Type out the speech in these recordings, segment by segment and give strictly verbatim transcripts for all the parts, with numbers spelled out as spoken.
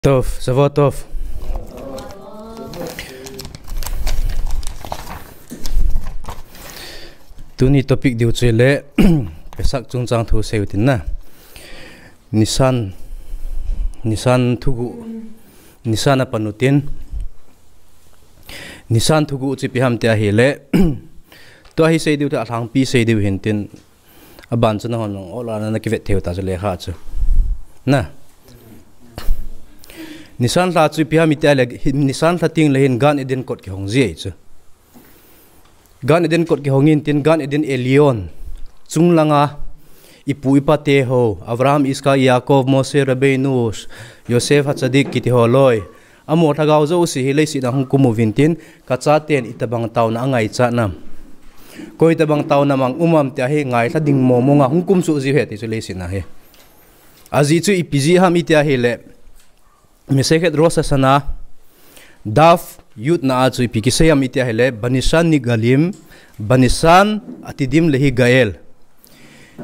Tov, Shavuot Tov. Tuni topic diu chu le, Pesach chungchang thu seiu tin na. Nisan, Nisan thugu, Nisan a panu tin. Nisan thugu chu ipi ham tia ahile, tua hi sei diu ta, alhangpi sei diu hin tin. Aban chu nahon nang ola na kivet theu ta chu lekha chu. Na. Nisan lha chu ipi ham tia le, Nisan lha ting le hin Gan Eden kot kihong ji chu. Gan Eden kot kihong in tin Gan Eden Elyon. Chung langa ipu ipa te ho, Abraham, Iskak, Yaakov, Moshe Rabbeinu, Yosef HaTzadik kiti ho loi. Amaho lhagao jouse hi leiset a hung kum uvin tin, ka chaten itobang taona angaichat nam. Koi tobang taona mang um am tia hi ngailha ding mong mong a hung kum soh jiu ahi ti chu leiset a hi. Ajeh chu ipi jeh ham iti ahile, Masechet Rosh Hashanah, Daf Yud na a chu ipi kisei am iti ahile, Banisan Nigalim, Banisan Atidim Lehigael.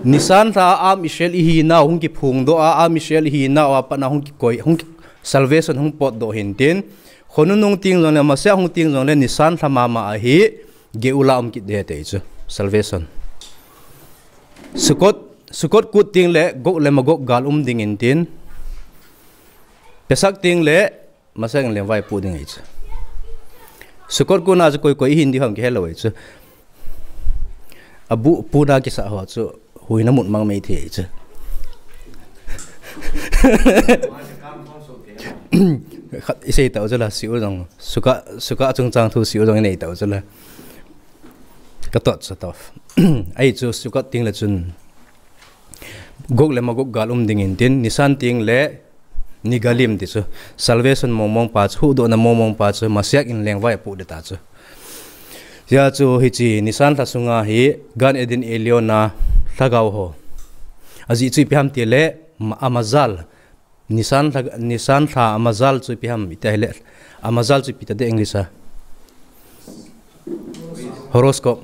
Nisan lha a Am Israel ihinau hung kiphongdoh a, Am Israel ihinau a pat a hung kikoi, hung ki, salvation hung potdoh hin tin. Khonung nung ting jongle, Mashiach hung ting jongle, Nisan lha mama a hi Geula um kit ding ahi ti chu, salvation. Sukkot, Sukkot kut ting le, Gog le Magog gal um ding in tin. Pesach ting le, Mashiach in lengvai apoh ding ahi chu. Sukkot kut na chu koi koi ihin diu ham kihe lou ahi chu. Abu, pu na kisa ho chu huhhingna mut mang mei thei ahi chu. Khat isei tau chu la, Shiur jong. Sukkah, Sukkah chungchang thu Shiur jong inei tau chu la. Ka tot sa tau. Ahi chu Sukkot ting le chun Gog le Magog gal um ding in tin, Nisan ting le Nigalim ti chu, salvation mong mong pa chu, huhdohna mong mong pa chu, Mashiach in lengvai apoh ding ta chu. Hijeh chun hiche Nisan lha sunga hi Gan Eden Elyon a lhagao ho. Ajeh chu ipi ham ti le, ma-, amazal. Nisan lha, Nisan lha amazal chu ipi ham iti ahile, amazal chu ipi ta de English a. Horoscope.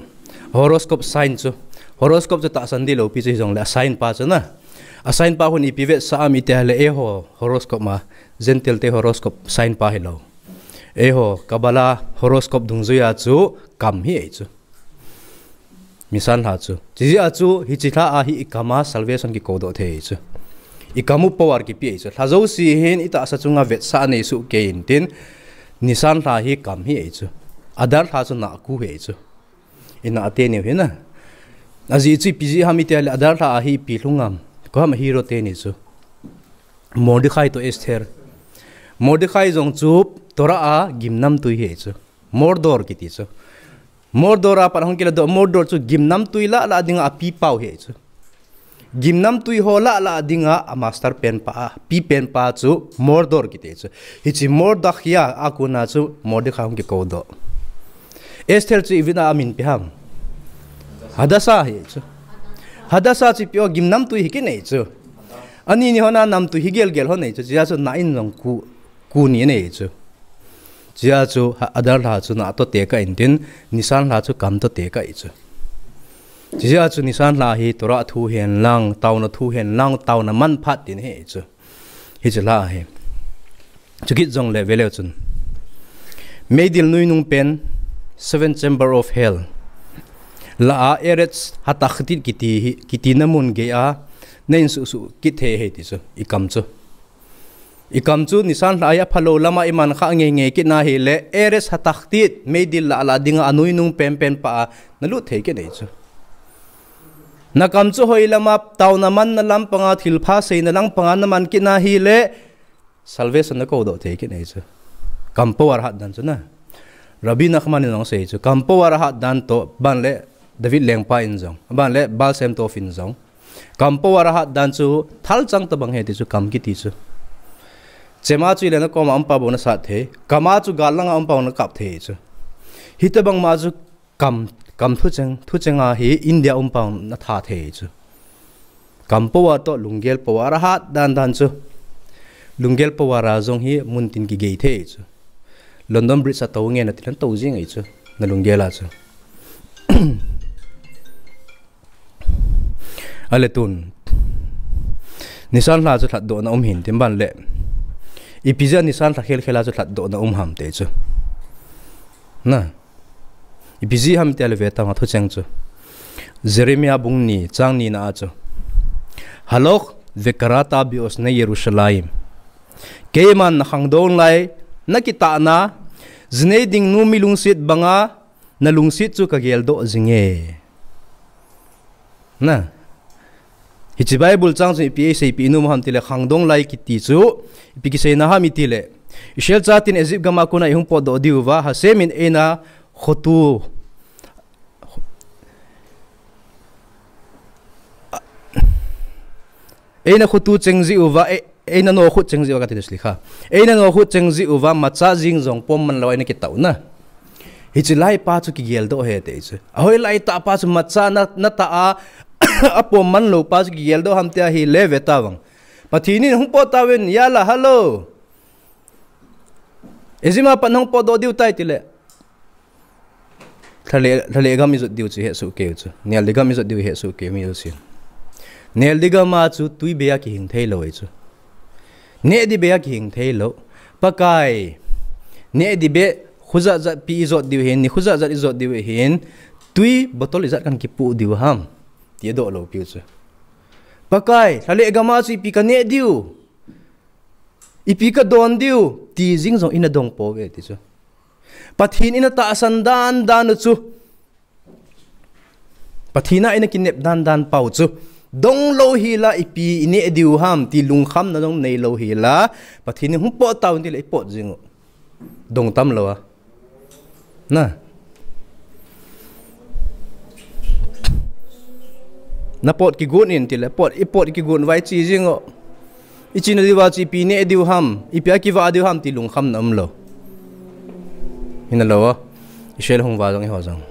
Horoscope sign chu. Horoscope chu tahsan ding loupi chu hijongle, a sign pa chu na. A sign pa hon ipi vetsah am iti ahile, eiho horoscope ma, Gentile te horoscope sign pa hilou. Eiho Kabbalah horoscope dungjuia chu kam hi ahi chu. Nisan lha chu. Hijeh a chu, hiche lha a hi ikam a salvation kikoudoh thei ahi chu. Ikam u power kipe ahi chu. Lha jouse hin itahsa chunga vetsah nei soh kei in tin, Nisan lha hi kam hi ahi chu. Adar lha chu nahku hi ahi chu. Inah teni u hi na. Ajeh chu ipi jeh ham iti ahile Adar lha a hi ipi lhung am. Koiham a hero teni chu. Mordechai toh Esther. Mordechai jong chu Torah a gimnamtui hi ahi chu. Mordor kiti chu. Mordor a pat hung kiladoh, Mordor chu gimnamtui lah lah dinga api pau hi ahi chu. Gimnamtui ho lah lah dinga a master pen pa, api pen pa chu Mordor kiti chu. Hiche Mordechai a kona chu Mordechai hung kikoudoh. Esther chu ipi a amin ipi ham. Hadassah hi ahi chu. Hadassah chu ipi o gimnamtui hi kit ahi chu. Ani ni hon a namtui hi gel gel hon ahi chu. Hijeh chun na in jong ku, ku ni ahi chu. Hijeh chun ha, Adar lha chu nah toh tekah in tin, Nisan lha chu kam toh tekah ahi chu. Hijeh chun Nisan lha hi Torah thu hen lang, taona thu hen lang, taona manphat tin ahi chu. Hiche lha hi. Chukit jongle veleu chun. Meidil nuinung pen, Seven Chamber of Hell. Lah a Eretz Hatachtit kiti hi, kiti na mun gei a, na in suh suh kit thei ahi ti chu, ikam chu. Ikam chu Nisan lha a hi aphalou lama iman kha ngei ngei kit na ahile, Eretz Hatachtit, meidil lah lah dinga anuinung pen pen pa a, na lut thei kit ahi chu. Na kam chu hoi lama, taona manna lampanga, thilpha seina lampanga na man kit na ahile, salvation na koudoh thei kit ahi chu. Kam power hat dan chu na. Rabbi Nachman in jong asei chu. Kam power hat dan toh, ban le David lengpa in jong. Ban le Baal Shem Tov in jong. Kam power hat dan chu, thalchang tobang ahi ti chu, kam kiti chu. Chem a chu ile na koma um pa bou na sat thei. Kam a chu gal langa um pa bou na kap thei chu. Hitobang ma chu kam, kam thucheng, thucheng a hi India um pa bou na that thei chu. Kam power toh lunggel power hat dan dan chu. Lunggel power a jong hi muntin kigei thei chu. London Bridge a tou nge na ti lhon tou jing ahi chu. Na lunggel a chu. Ale tun. Nisan lha chu lhatdohna um hin tin ban le. Ipi jeh a nisan lha khel khel a chu lhatdohna um ham ti chu. Na. Ipi jeh ham ti a le ve tang a thucheng chu. Jeremiah bung ni chang ni na a chu. Halok vekarata biosne Yerushalayim. Keiman na khangdong lai na kitahna, jinei ding nu mi lungset banga na lungset chu ka geldoh jinge. Na. Hiche Bible chang chu ipi eiseipeh nom ham ti le khangdong lai kiti chu, ipi kiseina ham iti le. Israel chaten Egypt gam a kona eihung potdoh diu va, Hashem in eina khotu. Eina khotu cheng jeh uva, e, eina nokhut cheng jeh uva kati le slikha. Eina nokhut cheng jeh uva, macha jing jong pom man lou eina kitah u na. Hiche lai pa chu kigeldoh ahi ti chu. Ahoi lai tah pa chu macha na, na tah a, apom man lou pa chu kigeldoh ham ti ahi le ve ta vang. Pathen in hung pot tauvin, yalla, hello. Egypt a pat hung potdoh diu tai ti le. Lhale, lhale gam ijot diu chu ihet soh kei u chu. Nel di gam ijot diu ihet soh kei u mi u sin. Nel di gam a chu tui beh a kihing thei lou ahi chu. Neh di beh a kihing thei lou. Pakai. Neh di beh khujat jat pi ijot diu hin, ni khujat jat ijot diu hin. Tui bottle ijat kan kipoh diu ham. Ti adoh lou piu chu. Pakai, lhale gam a chu ipi ka neh diu. Ipi ka don diu. Ti jing jong ina dong pouve ti chu. Pathen ina tahsan dan dan u chu. Pathen a ina kinep dan dan pau chu. Dong lou hi la ipi i neh diu ham ti lungkhamna dong nei lou hi la. Pathen in hung pot tauvin ti le i pot jing u. Dong tam lou a. Na. Na pot kigon in ti le pot, i pot kigon vai chi jing u. I chi na diu va chi ipi neh diu ham, ipi a kivah diu ham ti lungkhamna um lou. Hina lou a. Israel hung va jong eiho jong.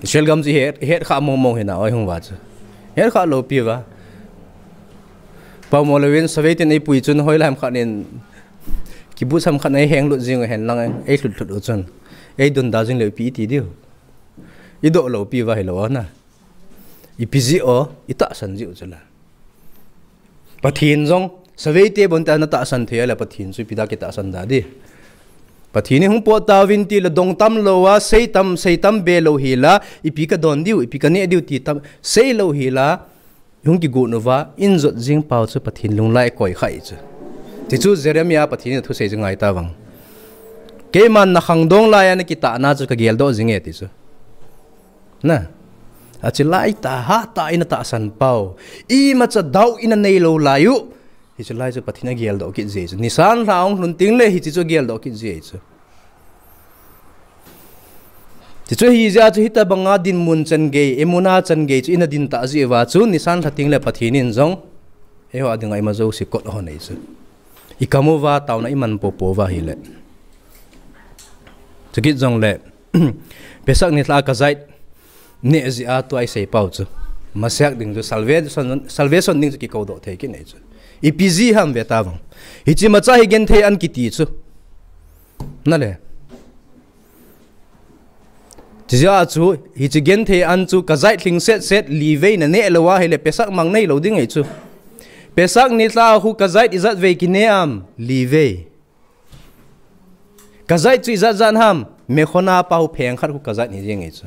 Israel gam chu het, het kha mong mong hina, oi hung va chu. Het kha lou pi va. Pau mo lou in savei tin ei pui chun hoi lam khat in kibu sam khat in ei heng lut jing u hen lang ei hlut hlut u chun. Ei dun da jing lou pi ti diu. I doh lou pi va hi lou na. Ipi jeh o, i tahsan jeh u chu la. Pathen jong, savei te bon ta na tahsan thei a le Pathen chu ipi da kitahsan da di. Pathen in hung pot tauvin ti le dong tam lou a, sei tam, sei tam be lou hi la, ipi ka don diu, ipi ka neh diu ti tam, sei lou hi la, hung kigon uva, in jot jing pau chu Pathen lunglai koi kha i chu. Ti chu Jeremiah Pathen in thusei jing ngai ta vang. Keiman na khangdong lai a na kitahna chu ka geldoh jinge ti chu. Na. Achi lai ta ha ta ina tahsan pau. Imacha dau ina nei lou lai u. Hiche lai chu Pathen a geldoh kit jeh chu. Nisan lha hung lhun ting le hiche chu geldoh kit jeh chu. Ti chu hi jeh chu hita banga dinmun chan gei, emuna chan gei chu ina din ta jeh uva chu nisan lha ting le Pathen in jong. Eiho a dinga ima jouse kot ho nei chu. I kam uva tauna i man popo uva hi le. Chukit jong le. Pesach ni lha ka jait neh jeh a tua i sei pau chu. Masiah ding chu salvation, salvation ding chu kikou doh thei kit nei chu. Ipi jeh ham ve ta vang. Hiche macha hi genthei an kiti chu. Na le. Ti jeh a chu, hiche genthei an chu ka jait lhing set set li vei na neh lou a hi le Pesach mang nei lou ding ei chu. Pesach ni lha khu ka jait ijat vei kine am li vei. Ka jait chu ijat jat ham, mekhona pa u pheng khat khu ka jait hi jing ei chu.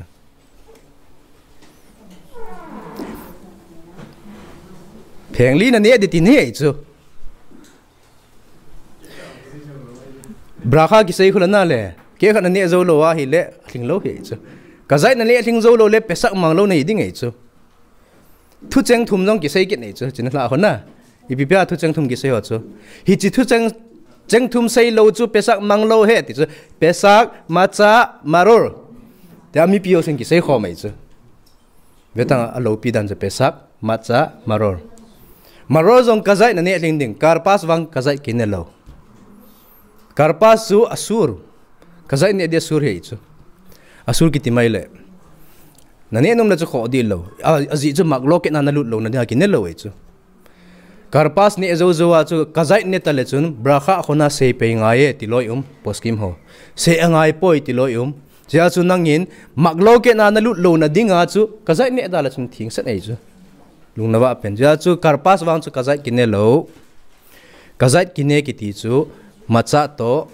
Pheng li na neh di ti neh ei chu. Bracha kisei khu la na le, kei khat na neh jou lou a hi le, lhing lou hi ei chu. Ka jait na neh lhing jou lou le, Pesach mang lou na hi ding ei chu. Thucheng thum jong kisei kit nei chu, china lha ho na. Ipi pia thucheng thum kisei ho chu. Hiche thucheng, cheng thum sei lou chu Pesach mang lou he ti chu. Pesach, matzah, maror. Tia mipi ho sin kisei khom ei chu. Ve tang a loupi dan chu Pesach, matzah, maror. Maror jong ka jait na neh lhing ding, karpas vang ka jait kine lou. Karpas chu asur. Ka jait neh di asur hi ei chu. Asur kiti mai le. Na neh nom le chu khoh di lou. A, ajeh chu maklo keh na na lut lou na dinga kine lou ei chu. Karpas neh jou jou a chu ka jait neh ta le chun bracha khona sei pei ngai e ti loi um, poskim ho. Sei angai poi ti loi um. Chea chu nangin maklo keh na na lut lou na dinga chu ka jait neh ta le chun thing set ei chu. Lung na vah pen. Chea chu karpas vang chu ka jait kine lou. Kazait kine kiti chu macha toh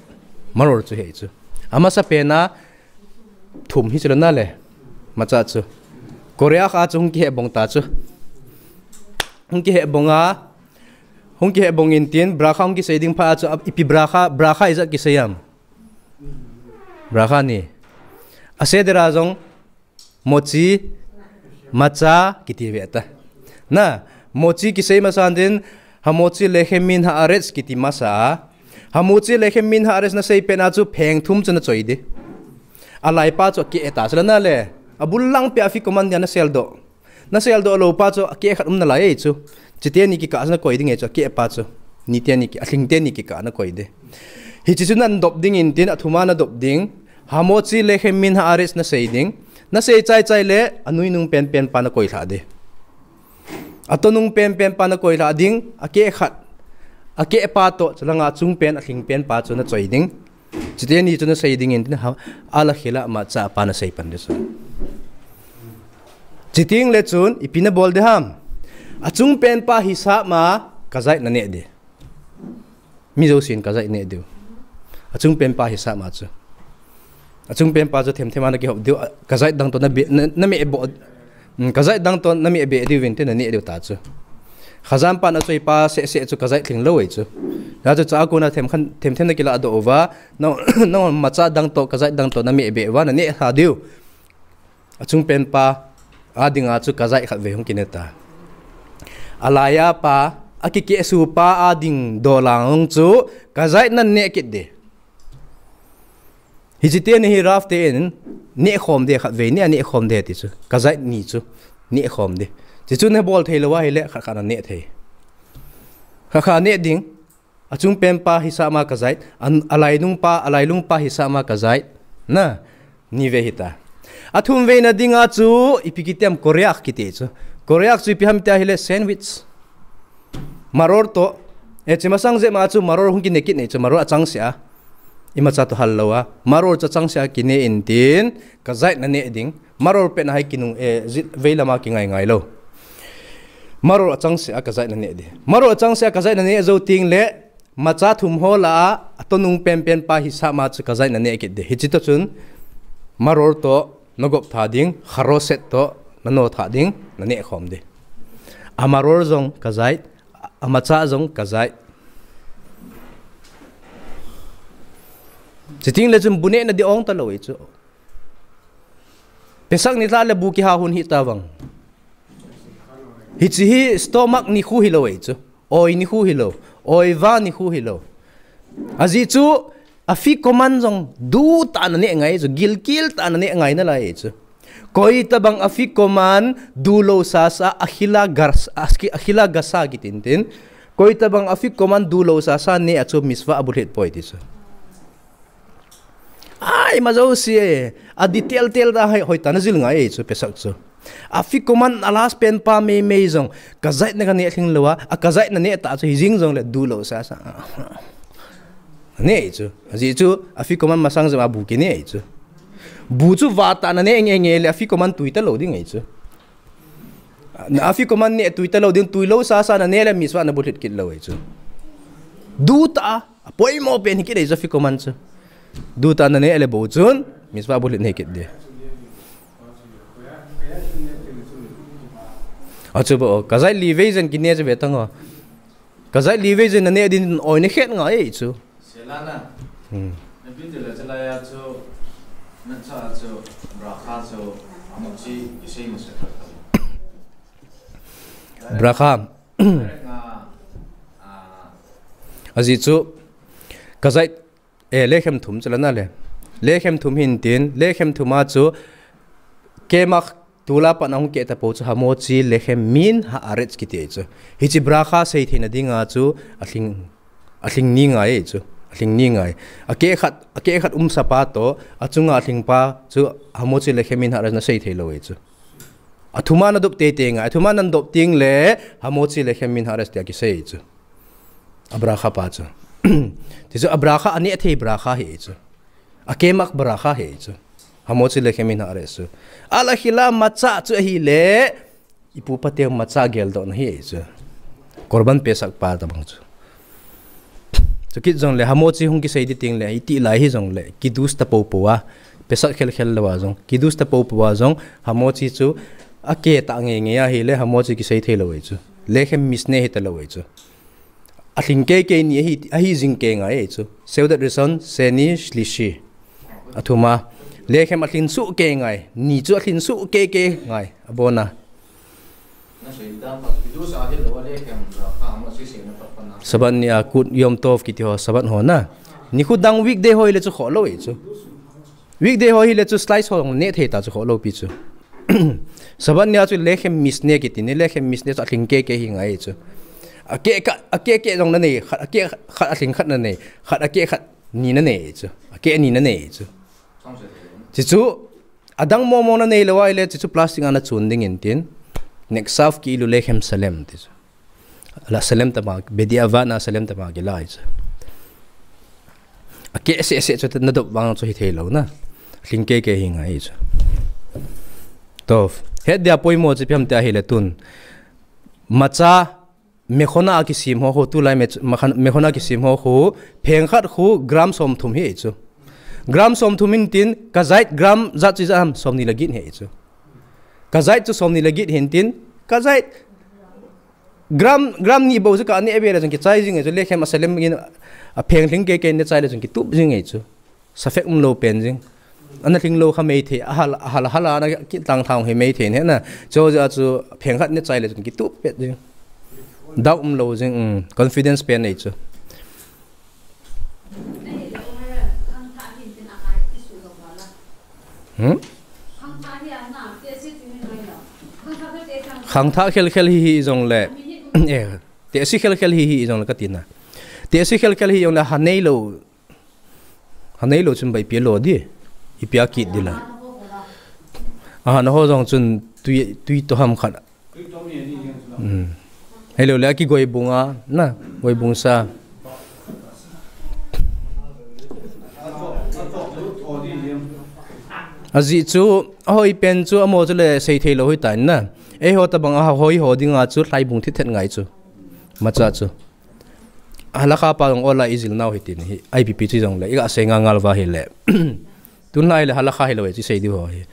maror chu ahi chu. Amasapen a thum hi chu lana le macha chu. Korea kha chu hung kihebong ta chu. Hung kihebong a, hung kihebong intin bracha hung kisei ding phat a chu ipi bracha, bracha ijat kisei am? Bracha ni. A seder a jong mochi, macha kiti ve ta. Na, mochi kisei masan din, hamotzi lechem min haaretz kiti masa a. Hamotzi lechem min haaretz nasei pen a chu pheng thum chu nachoi di. Alaipa chu akeh ta chu lana le. Abul lang pia afikoman dia naseldoh. Naseldoh lou pa chu akeh khat um nalai e chu. Chiteni kikah chu nakoi ding e chu akeh pa chu. Niteni ki, alhingteni kikah nakoi di. Hichi chu nadop ding intin athuma nadop ding. Hamotzi lechem min haaretz nasei ding. Nasei chaichai le anuinung penpen pa nakoi lha di. Atonung penpen pa nakoi lha ding, akeh khat. Akeh pa toh, chulanga achung pen, alhing pen pa chu nachoi ding. Chiteni chu nasei ding intin ha, alakhila macha pa nasei pan di chu. Chiteng le chun, ipi nabol di ham? Achung pen pa hisap ma, kazait naneh di. Mi jousen kazait neh diu. Achung pen pa hisap ma chu. Achung pen pa chu themthem a nakihop diu, kazait dang toh nabe, na, nameh boh, mm, kazait dang toh nameh beh diu vin te naneh diu ta chu. Khazan pa nachoi pa seh seh chu kazait lhing lou e chu. Nachu cha a kona themkhat, themthem nakiladoh uva, na, na macha dang toh, kazait dang toh nameh beh uva, naneh lha diu. Achung pen pa, adinga chu kazait khat vei hung kine ta. Alaiya pa, akikehsuh pa, ading dolang chu, kazait naneh kit di. Hichiteni hi Rav ten, neh khom di khat vei, neh, neh khom di ti chu. Kazait ni chu, neh khom di. Chi chu nabol thei lou ahile, khat khat naneh thei. Khat khat neh ding. Achung pen pa hisap ma kazait, an, alainung pa, alailung pa hisap ma kazait. Na, ni vei hita. Athum veina dinga chu, ipi kiti am koreach kiti chu. Koreach chu ipi ham tia ahile sandwich. Maror toh, e, chi masang jep ma chu maror hung kine kit nei chu, maror achangseh a. Imacha toh hal lou a. Maror chu achangseh a kine intin, kazait naneh ding. Maror pen a hai kinung e, jit vei lama kingai ngai lou. Maror achangseh a kazait naneh di. Maror achangseh a kazait naneh jou teng le, macha thum ho lah a, atonung penpen pa hisap ma chu kazait naneh kit di. Hichi toh chun, maror toh nagop tha ding, haroset toh nano tha ding, naneh khom di. Amaror jong kazait, amacha jong kazait. Chiteng le chun bu neh nadi ong talou e chu. Pesach ni lha le bu kiha hun hita vang. Hichi hi stomach nikho hilou e chu. Oi nikho hilou. Oi va nikho hilou. Ajeh chu afikoman jong du tah naneh ngai chu. Gilkel tah naneh ngai nalai e chu. Koi tabang afikoman du lou sasa akhila gas, aski-, akhila gasa kitin tin. Koi tabang afikoman du lou sasa neh a chu mitzvah abulhit poi ti chu. Ai, ma jouse, a detail tel ta hai, hoitah in ajil ngai e chu, Pesach chu. Afikoman a last pen pa meimei jong, kazait na kaneh lhing lou a, a kazait naneh ta chu, hijing jongle du lou sasa. Neh e chu, ajeh chu, afikoman masang jep a bu kineh e chu. Bu chu va tah naneh nge nge le, afikoman tui talou ding e chu. Afikoman neh tui talou ding, tui lou sasa naneh le mitzvah nabulhit kit lou e chu. Du tah a, apoimo pen hi kit e chu afikoman chu. Du tah naneh le bou chun, mitzvah bulhit nei kit di. Achu bou, kazait li vei jen kineh chu ve tang o. Kazait li vei jen naneh din oi nakhet ngai e chu. Selana. Hmm. Napi tile chalaiya chu, nacha chu, bracha chu, amuchi, isei masa khat. Bracha. Nga, ah. Ajeh chu, kazait, eh, lechem thum chalana le. Lechem thum hin tin, lechem thum a chu, kemak Tula pat a hung keh tapou chu hamotzi lechem min haaretz kiti chu. Hichi bracha sei theina dinga chu alhing, alhing ni ngai chu. Alhing ni ngai. Akeh khat, akeh khat umsa pa toh, achunga alhing pa chu hamotzi lechem min haaretz nasei thei lou chu. Athuma nadop teitei ngai. Athuma nadop teng le hamotzi lechem min haaretz tia kisei chu. Abracha pa chu. Tichu abracha aneh thei bracha hi chu. Akemak bracha hi chu. Hamotzi lechem min haaretz chu. Alakhila macha chu ahile, ipu ipa teu macha geldohna hi chu. Korban Pesach pa tabang chu. Chukit jongle, hamotzi hung kisei di tengle, iti lai hijongle, kiddush ta poupou a, Pesach khelkhel lou a jong, kiddush ta poupou a jong, hamotzi chu, akeh ta ngeingei ahile, hamotzi kisei thei lou ahi chu. Lechem mishneh hita lou ahi chu. Alhing keikei ni ahi, ahi jing kei ngai ahi chu. Seudat rishon, sheni, shlishi. Athum a. Lechem alhin suh kei ngai. Ni chu alhin suh keikei ngai. Abona. Shabbat ni a kut yom tov kiti ho, Shabbat ho na. Nikho dang weekday ho hile chu khoh lou ahi chu. Weekday ho hile chu slice ho ne thei ta chu khoh lou pi chu. Shabbat ni a chu lechem mishneh kiti ni, lechem mishneh chu alhing keikei hi ngai chu. Akeh khat, akeh keh jong nanei, khat akeh khat alhing khat nanei, khat akeh khat ni nanei chu. Akeh ni nanei chu. Chuchu, adang momo nanei lou ahile, chuchu plastic a nachun ding in tin. Neksav ki'ilu lechem shalem ti chu. La shalem tama, bedi'avad na shalem tama kila ahi chu. Akeh seh seh chu nadop vang chu hithei lou na. Alhing keikei hi ngai ahi chu. Tov. Het dia poimo chu ipi ham tia ahile tun. Matzah, mechona a kisem ho khu, tulai mech-, mechan-, mechona a kisem ho khu, pheng khat khu gram somthum hi ahi chu. Gram somthum in tin, kazait gram ijat chu ijat ham, somni le get hi ahi chu. Kazait chu somni le get hin tin, kazait gram, gram ni bou chu kaneh be le chun kichai jing ahi chu, lechem ashalem in apheng lhing keikei neh chai le chun kitup jing ahi chu. Safek umlou pen jing. Ana lhing lou kha mei thei, ahal, ahal, ahal ana kitlang thang hi mei thei ne na. Chu jeh a chu pheng khat neh chai le chun kitup pet jing. Doubt umlou jing, um, confidence pen ahi chu. Hmm? Khangthah khelkhel hi hi jongle. Eh, tehsi khelkhel hi hi jongle kati na. Tehsi khelkhel hi jongle hanei lou. Hanei lou chun bai ipi lo di. Ipi a kit di la. Aha, naho jong chun tui, tui to ham khat. Hmm. Hello, le aki goi bunga, na, goi bung sa. Ajeh chu, ahoi pen chu, amo chu le sei thei lou hoi ta na. Eiho tabang ahoi ho dinga chu, lhaibung thit thet ngai chu. Matzah chu. Halakha pa jong ola ijil nau hi tin hi, I P P chu jong le, iga sei nga ngal va hi le. Tun lai le halakha hi lo e, chu sei diu ho hi.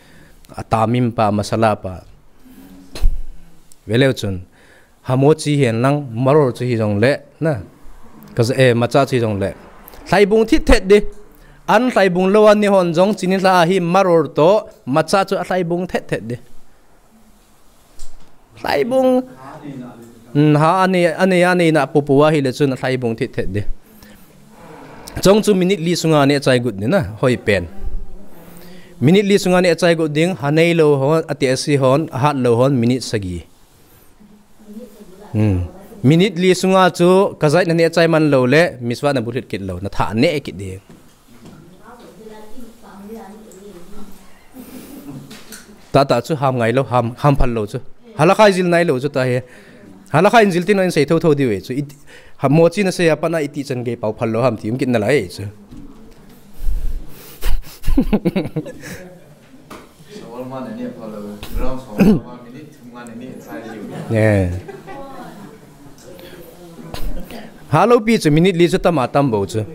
Atamim pa, masala pa. Veleu chun. Hamotzi hi hen lang, maror chu hi jong le, na. Ka, eh, matzah chu hi jong le. Lhaibung thit thet di. An lhaibung lou a ne hon jong chini lha a hi maror to, matzah chu alhaibung thet thet di. Lhaibung. Hmm, ha, anei, anei, anei na pupu a hi le chun alhaibung thit thet di. Chong chu minute li sunga neh chai got di na, hoi pen. Minute li sunga neh chai got ding, hanei lou hon, atehsi hon, ahat lou hon, minute sagi. Hmm. Minute li sunga chu, kazait na neh chai man lou le, mitzvah na bulhit kit lou, na tha neh kit ding. Tata chu ham ngai lou, ham, ham phal lou chu. Halakha ijil nai lou chu ta hi. Halakha ijil tin in sei tho tho diu e chu. It, ha, mochi na sei a pat na iti chan gei pau phal lou ham ti um kit na lai e chu. Yeah. Halou pi chu minute li chu tama tam bou chu.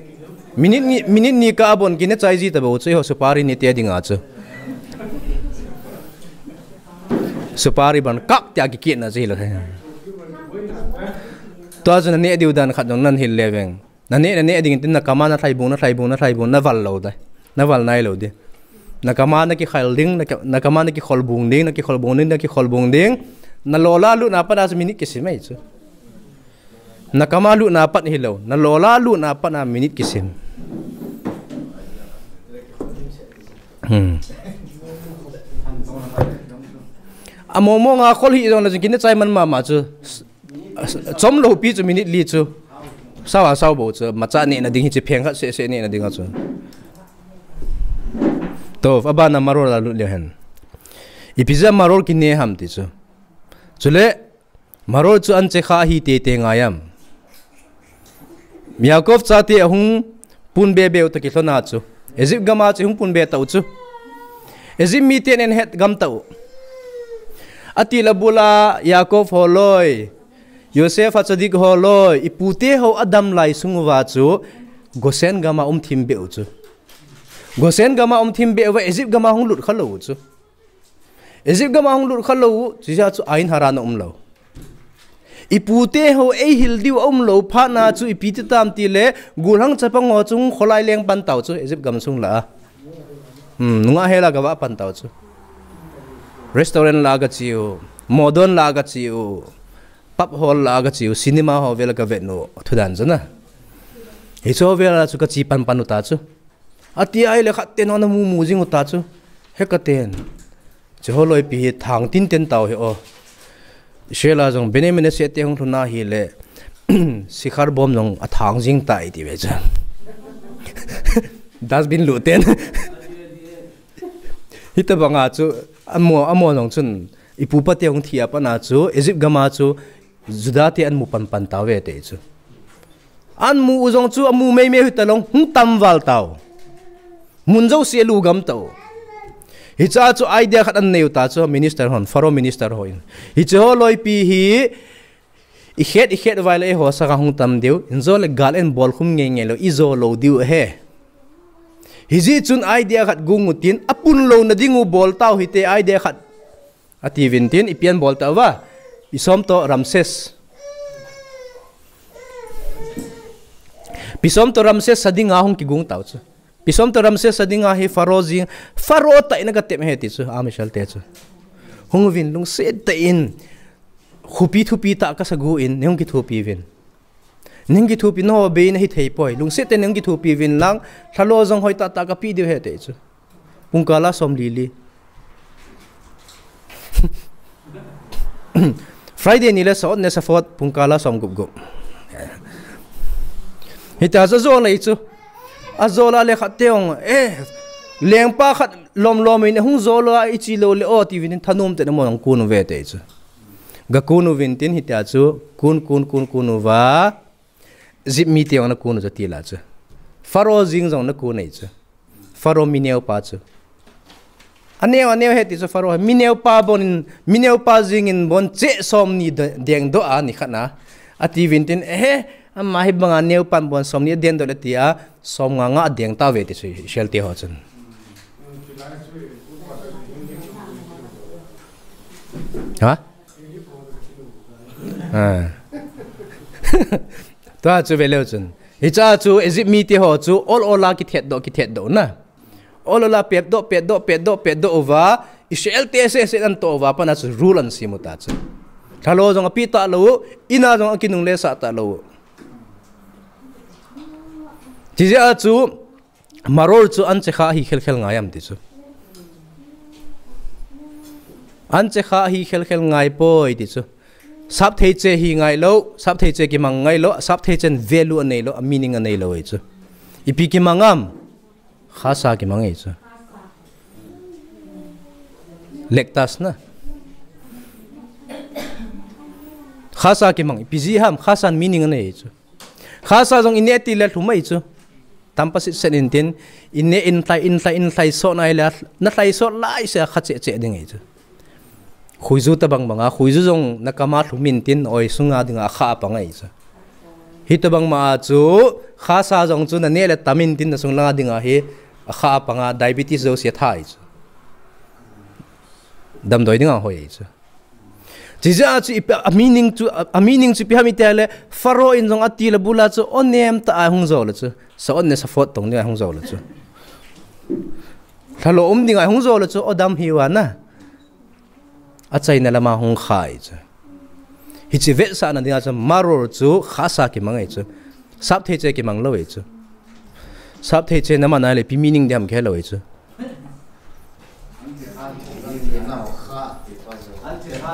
Minute ni, minute ni ka abon kine chai ji ta bou chu, eiho supari ne te dinga chu. Supari ban kap tia kikit na chu hi lo he. Tua chu na neh diu dan khat jong nan hil le veng. Na neh, na neh ding tin na kama na lhaibung, na lhaibung, na lhaibung, na val lou dai. Na val nai lou di. Na kama na kikhal ding, na ka, na kama na kikholbung ding, na kikholbung ding, na kikholbung ding. Na lola lut na pat a chu minute kisim e chu. Na kama lut na pat hi lou. Na lola lut na pat a minute kisim. Hmm. Amo mo nga khol hi jong na chu kine chai man mama chu. Chom lou pi chu minute li chu. Sao a sao bou chu. Matzah neh na ding hi chu pheng khat seh seh neh na ding a chu. To, abana maror la lut le hen. Ipi jeh a maror kine ham ti chu. Chule, maror chu an che kha hi te te ngai am. Yaakov chate ahung pun be be u ta kilhon a chu. Egypt gam a chu hung pun be ta u chu. Egypt miten eihet gam ta u. Ati la bula Yaakov holoi. Joseph a tzadik ho loi, ipute ho adam lai sung uva chu, Goshen gam a um thim beh u chu. Goshen gam a um thim beh uva, Egypt gam a hung lut kha lou u chu. Egypt gam a hung lut kha lou u, chujeh chu Ain Haran a um lou. Ipute ho eihil diu a um lou phat na chu ipi ti tam ti le, gulhang chapang ho chu hung kholai leng pan tau chu, Egypt gam sung la a. Hmm, nunga hela gava pan tau chu. Restaurant la ga chiu, modon la ga chiu, pub hall la ga chiu, cinema ho vel ga vet nu, thudan chu na. Hichu ho vel a chu ka chi pan pan u ta chu. Ati ahile khat ten ana mu mu jing u ta chu. He ka ten. Chu ho loi pi hi thang tin ten tau hi o. Shela jong Benjamin a se te hung thuna hi le. Sikhar bom jong a thang jing ta i ti ve chu. Dustbin lu ten. Hita banga chu amo amo jong chun ipu pa te hung thi a pana chu Egypt gam a chu Juda te an mu pan pan tau ve te chu. An mu u jong chu a mu mei mei hita long hung tam val tau. Mun jo si lu gam tau. Hicha chu idea khat an neu ta chu minister hon, Pharaoh minister ho in. Hichu ho loi pi hi i khet i khet vai le ho sanga hung tam diu. In jo le gal en bol khum ngei ngei lou, i jo lou diu he. Hiji chun idea khat gung u tin, a pun lou na ding u bol tau hite idea khat. Ati vin tin, i pian bol ta uva. Pishom to Ramses. Pishom to Ramses sa dinga hung kigung tau chu. Pishom to Ramses sa dinga hi Pharaoh jing, Pharaoh ta ina ka tem he ti chu, a Michel te chu. Hung vin lungset ta in, khupi thupi ta ka sa gu in, ne hung kithupi vin. Ning kithupi no be na hi thei poi. Lungset te ning kithupi vin lang. Thalo jong hoi ta ta ka pi diu he te chu. Pungkala som li li. Friday ni le sa ot ne sa fot pungkala som gup gup. Hita jo jo lei chu. A jo la le khat te ong. Eh, lengpa khat lom lom in hung jo la i chi lo le o ti vin thanom te na mo nang kun ve te chu. Ga kun u vin tin hitia chu kun kun kun kun u va. Egypt mi te ong na kun u chu ti la chu. Pharaoh jing jong na kun ei chu. Pharaoh mi neo pa chu. A neo, a neo he ti chu Pharaoh. Mi neo pa bon, mi neo pa jing in bon che som ni de-, deng do a ni khat na. Ati vin tin, eh, ama hi banga neo pan bon som ni deng do le ti a, som nga nga deng ta ve ti chu Israel te ho chun. Ha? Ah. Tua chu ve leu chun. Hicha chu Egypt mi te ho chu ol ol a kithet do, kithet do na. Ol ol a pet do, pet do, pet do, pet do uva. Israel te se se an to uva pana chu rule an simu ta chu. Thalo jong a pi ta lo, ina jong a kinung le sa ta lo. Chijeh a chu Maror chu an che kha hi khel khel ngai am ti chu. An che kha hi khel khel ngai poi ti chu. Sap thei che hi ngai lo, sap thei che kimang ngai lo, sap thei chen value a nei lo, a meaning a nei lo ei chu. Ipi kimang am? Khasa kimang ei chu. Lektas na. Khasa kimang, ipi ji ham, khasa meaning a nei ei chu. Khasa jong i ne ti le lhum ei chu. Tampa sit sen in tin, i ne in thlai, in thlai, in thlai sot nai le, na thlai sot lai se kha che che ding ei chu. Khuiju ta bang banga, khuiju jong na kama lhum in tin, oi sunga dinga kha a pang ei chu. Hi ta bang ma chu, khasa jong chu na ne le tam in tin, na sung langa dinga hi, a kha a panga, diabetes jo se tha ei chu. Damdoi dinga hoi ei chu. Chijeh a chu ipi, a meaning chu, a, a meaning chu ipi ham i ti le, Pharaoh in jong a ti le bula chu, o nem ta a hung jo le chu. Sa ot ne sa fot tong ni a hung jo le chu. Thalo um ding a hung jo le chu, o dam hi wa na. A chaina lama hung kha ei chu. Hichi vetsahna dinga chu, Maror chu khasa kimang ei chu. Sap thei che kimang lo ei chu. Sap thei che na ma nai le ipi meaning diam khe lo ei chu.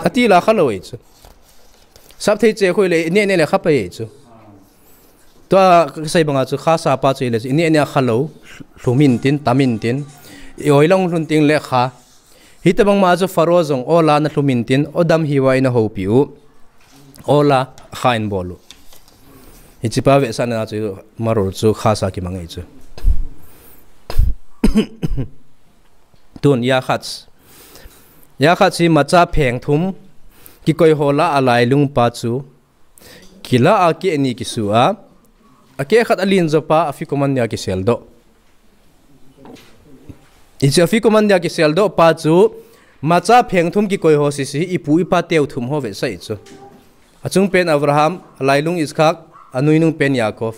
Ati la kha lo ei chu. Sap thei che khoi le, ne ne le kha pa ei chu. Tua ka sei banga chu khasa pa chu i le chu, i ne ne kha lo, lhum in tin, tam in tin. I oi long lhun ting le kha. Hi ta bang ma chu Pharaoh jong, o la na lhum in tin, o dam hi wa i na hopi u. O la, kha in bol u. Hichi pa vetsahna chu Maror chu khasa kimang ei chu. Tun, Yakhatz. Yakhatz hi macha pheng thum, kikoi ho la a lailung pa chu. Kila a keh ni kisu a, akeh khat alen jopa afikoman nia kiseldoh. Hiche afikoman nia kiseldoh pa chu, macha pheng thum kikoi ho sese, ipu ipa teu thum ho vetsah chu. Achung pen Abraham, alailung Iskak, anoinung pen Yaakov.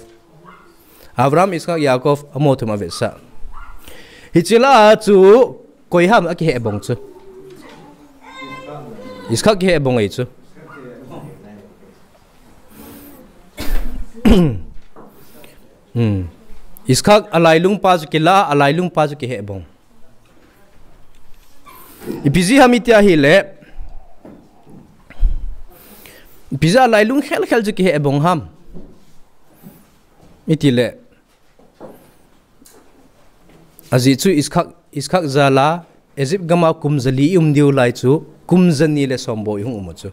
Abraham, Iskak, Yaakov, amaho thum avetsah. Hiche lah a chu, koi ham akihehbong chu. Iskak kihehbong ahi chu. Hmm. Iskak alailung pa chu kila, alailung pa chu kihehbong. Ipi jeh ham iti ahile, ipi jeh a alailung khelkhel chu kihehbong ham iti le, ajeh chu Iskak, Iskak jal a Egypt gam a kum jali ium diu lai chu, kum jani le som bou ihung um u chu.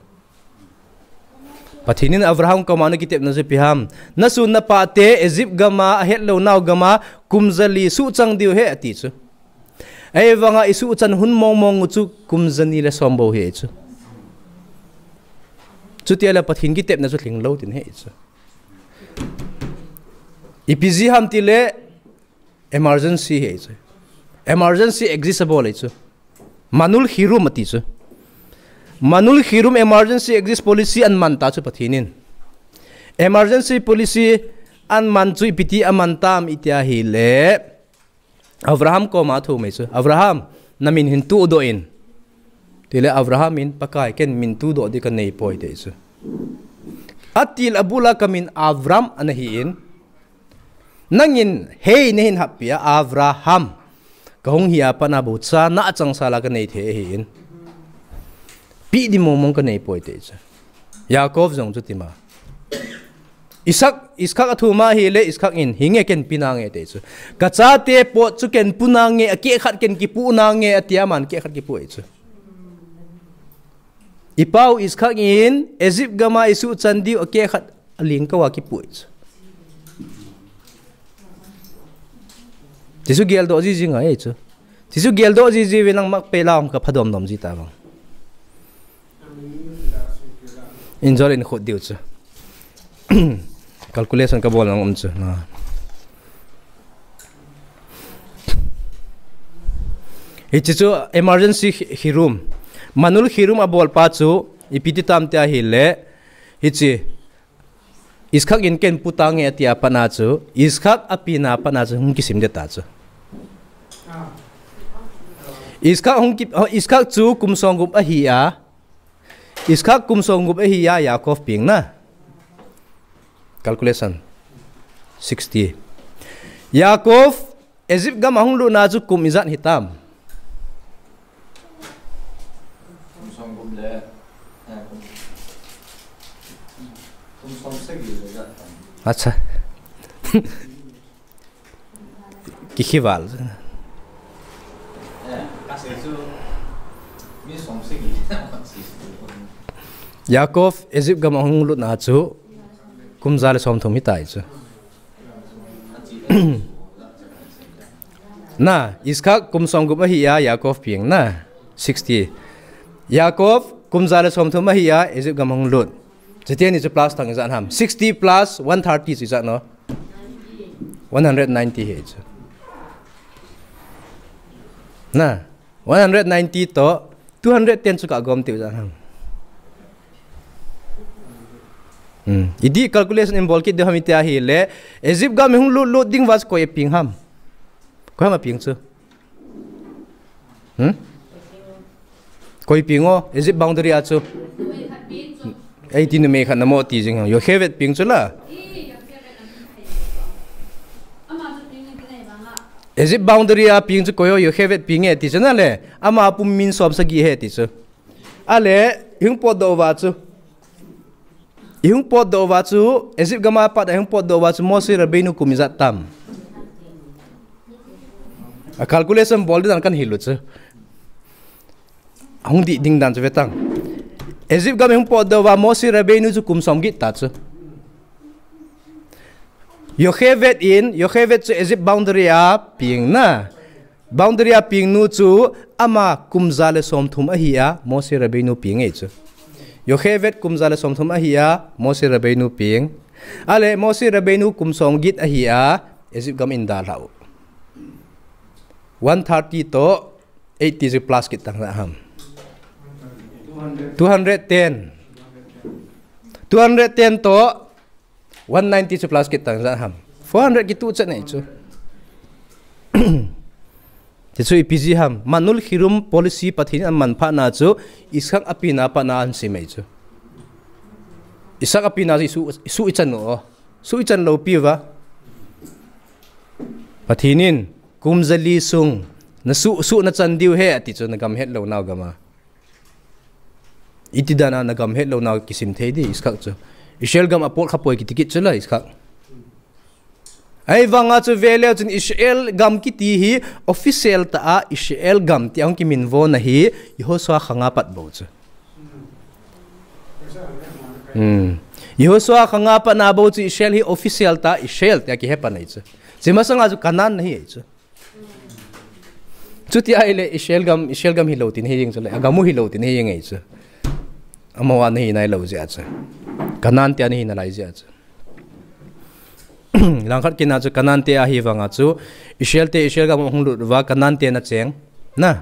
Pathen in Abraham koma ana kitepna chu ipi ham. Nasun napate Egypt gam a, ahetlou nau gam a, kum jali suhchang diu ahi ati chu. Ahivang a isuhchan hun mongmong u chu kum jani le som bou ahi chu. Chuti ahile Pathen kitepna chu lhinglou ding ahi chu. Ipi jeh ham tile, emergency ahi chu. Emergency exist abol ahi chu. Manul Khirum ati chu. Manul Khirum emergency exist policy aman ta chu Pathen in. Emergency policy aman chu ipi ti aman tam iti ahile, Abraham koma athum ahi chu. Abraham, namin hin tuhdoh in. Tile Abraham in, Pakai, ken min tuhdoh ding kanei poi ati chu. Atil abul a kamin Abram ana hi in. Nangin hei nahin hahpi a Abraham kahung hi a pat a bou cha na achangsal a kanei thei ahi in. Peh ding mongmong kanei poi ati chu. Yaakov jong chuti ma. Iskak, Iskak athum ahile Iskak in, hinge ken pe nange ati chu. Kachate pot chu ken pe nange, akeh khat ken kipe nange ati a aman keh khat kipe ahi chu. Ipau Iskak in, Egypt gam a isuhchan diu akeh khat aling kah a kipe ahi chu. Tichu geldoh jiji ngai chu. Tichu geldoh jiji ve nang Makpela hung kapha domdom ji ta vang. Injol in khut diu chu. Calculation kabol nang um chu. Na. Hiche chu emergency khi-, khirum. Manul khirum abol pa chu, ipi ti tam tia ahile, hiche, Iskak in ken pe tange ati a pat a chu, Iskak apena pat a chu, hung kisim ding ta chu. Iskak hung ki-, Iskak chu kum som gup ahi a, Iskak kum som gup ahi a, Yaakov peng na. Calculation. Sixty. Yaakov, Egypt gam a hung lutna chu kum ijat hitam. Kum som gup le, eh, kum, kum som sagi le ijat tam. Acha. Kikhival. Eh, kasi chu, mi som sagi. Yaakov, Egypt gam a hung lutna chu, kum ja le som thum hitai chu. Na, Iskak kum som gup ahi a, Yaakov peng na, sixty. Yaakov kum ja le som thum ahi a, Egypt gam hung lut. Chuti ni chu plus tang ijat ham. Sixty plus one thirty chu ijat no. One hundred ninety hi chu. Na, one hundred ninety to two hundred ten chu kagom tiu ijat ham. Hmm. Iti calculation in bol kit ding ham iti ahile, Egypt gam hung lut lut ding uva chu koi apeng ham. Koi ham apeng chu. Hmm? Koi peng o, Egypt boundary a chu. Eiti numei khat namo ti jing ham. Yocheved peng chu la. Egypt boundary a peng chu koi o, Yocheved peng e ti chu na le. Ama pum min som sagi ahi ti chu. Ale, ihung potdoh uva chu. Ihung potdoh uva chu, Egypt gam a pat a ihung potdoh uva chu, Moshe Rabbeinu kum ijat tam. A calculation bol ding dan kan hilou chu. Hung dih ding dan chu ve tang. Egypt gam ihung potdoh uva, Moshe Rabbeinu chu kum som get ta chu. Yocheved in, Yocheved chu Egypt boundary a peng na. Boundary a peng nu chu ama kum ja le som thum ahi a, Moshe Rabbeinu peng e chu. Yocheved kum ja le somthum ahi a, Moshe Rabbeinu peng. Ale Moshe Rabbeinu kum somget ahi a, Egypt gam eidalhau. One thirty to eighty chu plus kit tang ham. Two hundred ten. Two hundred ten to one ninety chu plus kit tang ham. Four hundred kitu chan nei chu. Ti chu ipi jeh ham, Manul Chirum policy Pathen in aman phat na chu, Yitzhak apenna pat na ahin sem ahi chu. Yitzhak apenna chu isu, isu ichan u, isu ichan lou piuva. Pathen in, kum jali sung, nasu, su nachan diu ahi, ati chu nagam hetlou nau gam a. Iti dan a nagam hetlou nau kisim thei di, Yitzhak chu. Israel gam apot khapoi kiti kit chu la, Yitzhak. Ahivanga chu veleu chun Israel gam kiti hi official tah a Israel gam ti ahung kiminvo na hi Yehoshua khang a pat bou chu. Hmm. Yehoshua khang a pat na bou chu Israel hi official tah a Israel ti a kihe pan ahi chu. Chi masanga chu Canaan ahi chu. Chuti ahile Israel gam, Israel gam hilou tin ahi jeng chu le, agam u hilou tin ahi jeng ahi chu. Amaho a ana hi nailou jeh a chu. Canaan ti a ana hi nalai jeh a chu. Langkhat kit na chu Canaan te ahivanga chu Israel te Israel gam ahung lut uva Canaan te ana cheng. Na,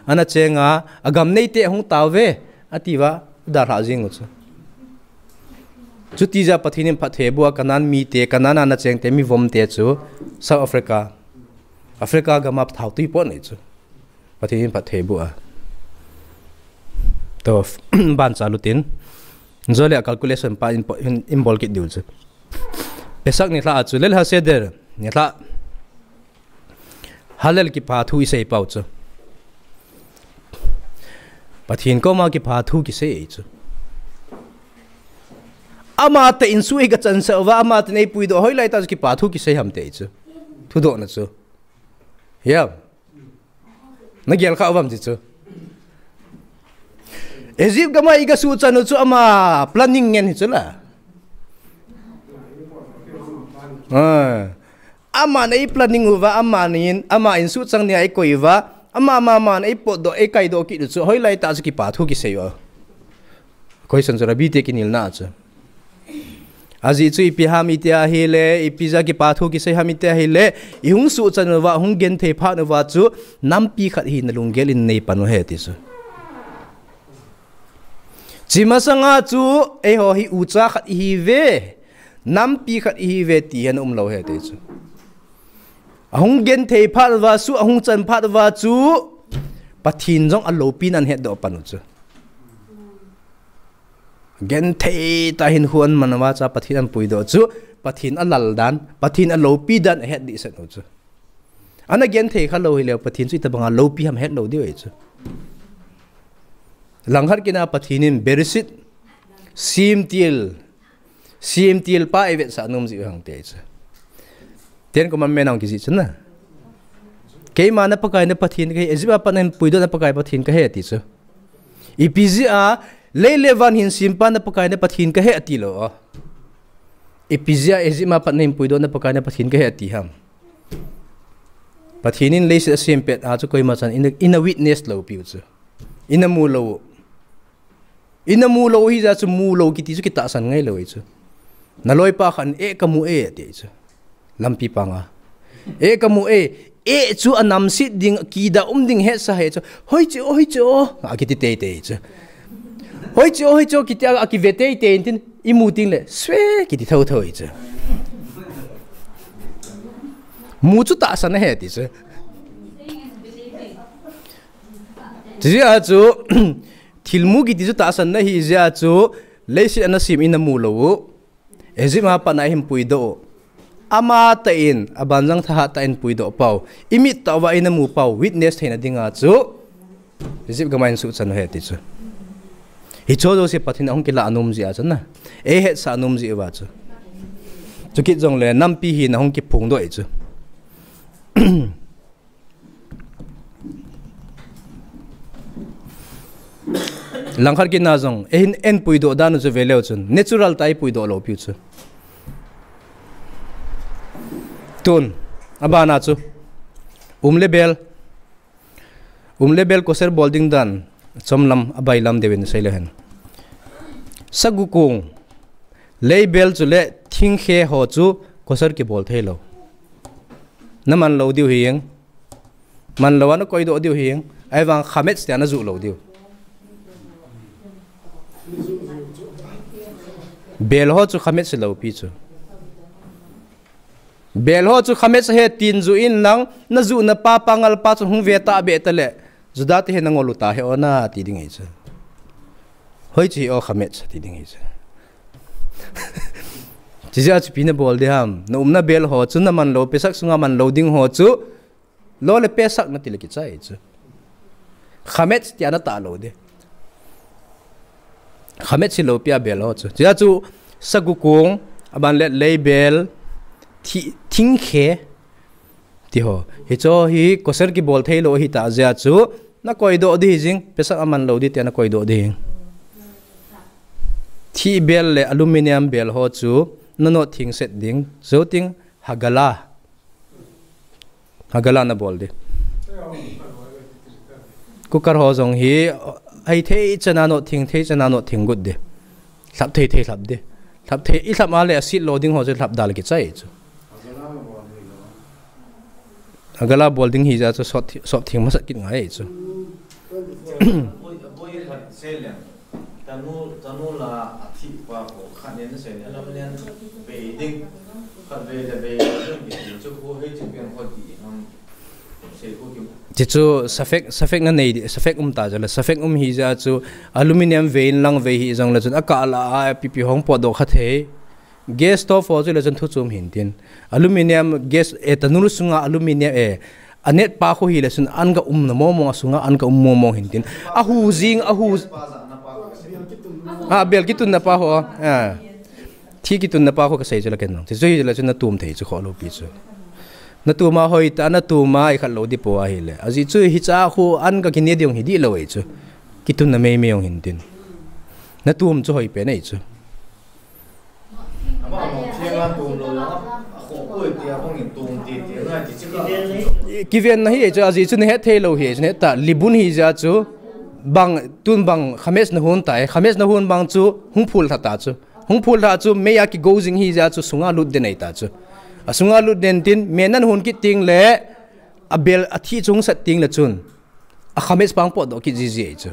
ana cheng a, agam nei te ahung tao ve, ati uva, dalha jeng u chu. Chuti jeh a Pathen in phatthei aboh a Canaan mite, Canaan a ana cheng te, mi vom te chu South Africa, Africa gam a thao tui pot nei chu. Pathen in phatthei aboh a. To, ban cha lutin. Jole a calculation pa in po, in, in bol kit diu chu. Pesach nilhah a chu, Leil HaSeder nilhah. Hallel kipathu isei pau chu. Pathen koma kipathu kisei ahi chu. Amatah in su eiga chansah uva, amatah in eipuidoh, hoilai tah chu kipathu kisei ham ti ahi chu. Thudohna chu. Hiam. Nagel kha uvam ti chu. Egypt gam a iga suhchan u chu ama planning ngen hi chu la. Ah. Aman eiplanning uva, aman in, ama in suhchang nia eikoi uva, ama, ama, aman eipotdoh, eikaidoh kit u chu, hoilai tah chu kipathu kisei u. Question chu Rabbi te kinelna chu. Ajeh chu ipi ham iti ahile, ipi jeh a kipathu kisei ham iti ahile, ihung suhchan uva, hung genthei phat uva chu, nampi khat hina lunggel in neipan u ahi ti chu. Chi masanga chu, eiho hi ucha khat ihiuve, nampi khat ihiuve ti hi ana umlou ahi ti chu. Ahung genthei phat uva chu, ahung chan phat uva chu, Pathen jong aloupina ahin hetdoh pan u chu. Genthei tah in huan man uva chu Pathen ahin puidoh chu, Pathen alal dan, Pathen aloupi dan ahet dehset u chu. Ana genthei khalou hileh, Pathen chu itobanga loupi ham hetlou diu ahi chu. Langkhat kit na Pathen in Bereshit, semtil, semtil pa eivetsah nom jiu hen ti ahi chu. Ten Commandment a kijih chu na. Keima na Pakai na Pathen kahi, Egypt a pat nahin puidoh na Pakai Pathen kahi ti chu. Ipi jeh a, lei le van hin sempa na Pakai na Pathen kahi ati lou a. Ipi jeh a Egypt a pat nahin puidoh na Pakai na Pathen kahi ati ham. Pathen in leiset asem pet a chu koima chan ina, ina witness lou piu chu. Ina mu lou. Ina mu lou hijeh a chu mu lou kiti chu kitahsan ngai lou ahi chu. Na loipa khat in eh kamu e ati chu. Lampi panga. Eh kamu e, eh chu anamset ding, kida um ding hetsa ahi chu. Hoiche o, hoiche o, akiti teitei chu. Hoiche o, hoiche o, kiti a, akive teitei in tin, imu teng le, swe, kiti thotho ahi chu. Mu chu tahsan ahi ti chu. Chujeh a chu, thil mu kiti chu tahsan na ahi jeh a chu, leiset ana sem ina mu lou u. Egypt a pat nahin puidoh u. Amatah in, abanjang thahat tah in puidoh pau. Imit tah uva ina mu pau, witness theina dinga chu. Egypt gam a hin suhchan u ahi ti chu. Hicho jouse Pathen ahung kilah nom jeh a chu na. Eihetsah nom jeh uva chu. Chukit jongle nampi hina hung kiphongdoh ahi chu. Langkhat kit na jong, eihin, eihin puidoh dan u chu veleu chun, natural tah a eipuidoh lou piu chu. Tun, abana chu, um le bel, um le bel kosher bol ding dan, chomlam, abailam deuin seileu hen. Sagukung, leibel chule thingkhe ho chu kosar kibol theilou. Naman lou diu hing. Manlou a nakoidoh diu hing. Ahivang chametz tia najuh lou diu. Bel ho chu chametz hilou pi chu. Bel ho chu chametz ahi tin juh in lang, najuh napa, pangal pa chu hung ve tahbeh tale. Juda te hi nangol u ta hi o nati ding ahi chu. Hoiche hi o chametz ti ding ahi chu. Chijeh a chu ipi nabol ding ham. Naumna bel ho chu naman lou, Pesach sunga man lou ding ho chu. Lo le Pesach nati le kichai chu. Chametz tia natah lou ding. Chametz hilou pi a bel ho chu. Chijeh a chu sagukung, aban le leibel, thi-, thingkhe, ti ho. Hicho hi kosher kibol theilou hita jeh a chu. Nakoidoh ding hi jing, Pesach aman lou ding tia nakoidoh ding. Thih bel le aluminium bel ho chu, nanot thingset ding. Jouting, hagala. Hagala nabol ding. Cooker ho jong hi, hei thei chana not thing, thei chana not thing got ding. Lhap thei thei lhap ding. Lhap thei, i lhap a le asit lou ding ho chu lhap dal kichai chu. Hagala bol ding hi jeh a chu sot thi-, sot thing masat kit ngai chu. Aboi, aboi khat sei leng. Tanu, tanu la athi pa ko khat nen sei ne lam nen bei ding. Khat bei le bei ding ki chu ko hei chu pian ko ti ham. Sei ko ki. Ti chu safek, safek nanei di, safek um ta jeh le, safek um hi jeh a chu aluminium vei in lang vei hi jong le chun akah la a pipi hung potdoh kha thei. Gas stove ho chu le chun thu chom hin tin. Aluminium gas, eh, tanur sunga aluminium, eh, anet pa khu hi le chun an ka um na mo mo a sunga an ka um mo mo hin tin. Ahu jing, ahu. Ah, bel kitun na pa ho. Ah. Thi kitun na pa khu kasei chu le ken jong. Ti chu hi le chun natum thei chu kho lou pi chu. Natum a hoi ta, natum a i khat lou di po ahi le. Ajeh chu hicha khu an ka kine ding hi di lou ei chu. Kitun na mei mei jong hin tin. Natum chu hoi pen ei chu. Kiven na hi chu, ajeh chu nahet thei lou hi chu, nahet ta, libun hi jeh a chu, bang, tun bang, chametz nahon tai, chametz nahon bang chu, hung phul lha ta chu. Hung phul lha chu, mei a kigo jing hi jeh a chu, sunga lut den ei ta chu. Asunga lut den tin, mei nahon kit teng le, abel, athi chu hung sat teng le chun. A chametz pang potdoh kit jiji ei chu.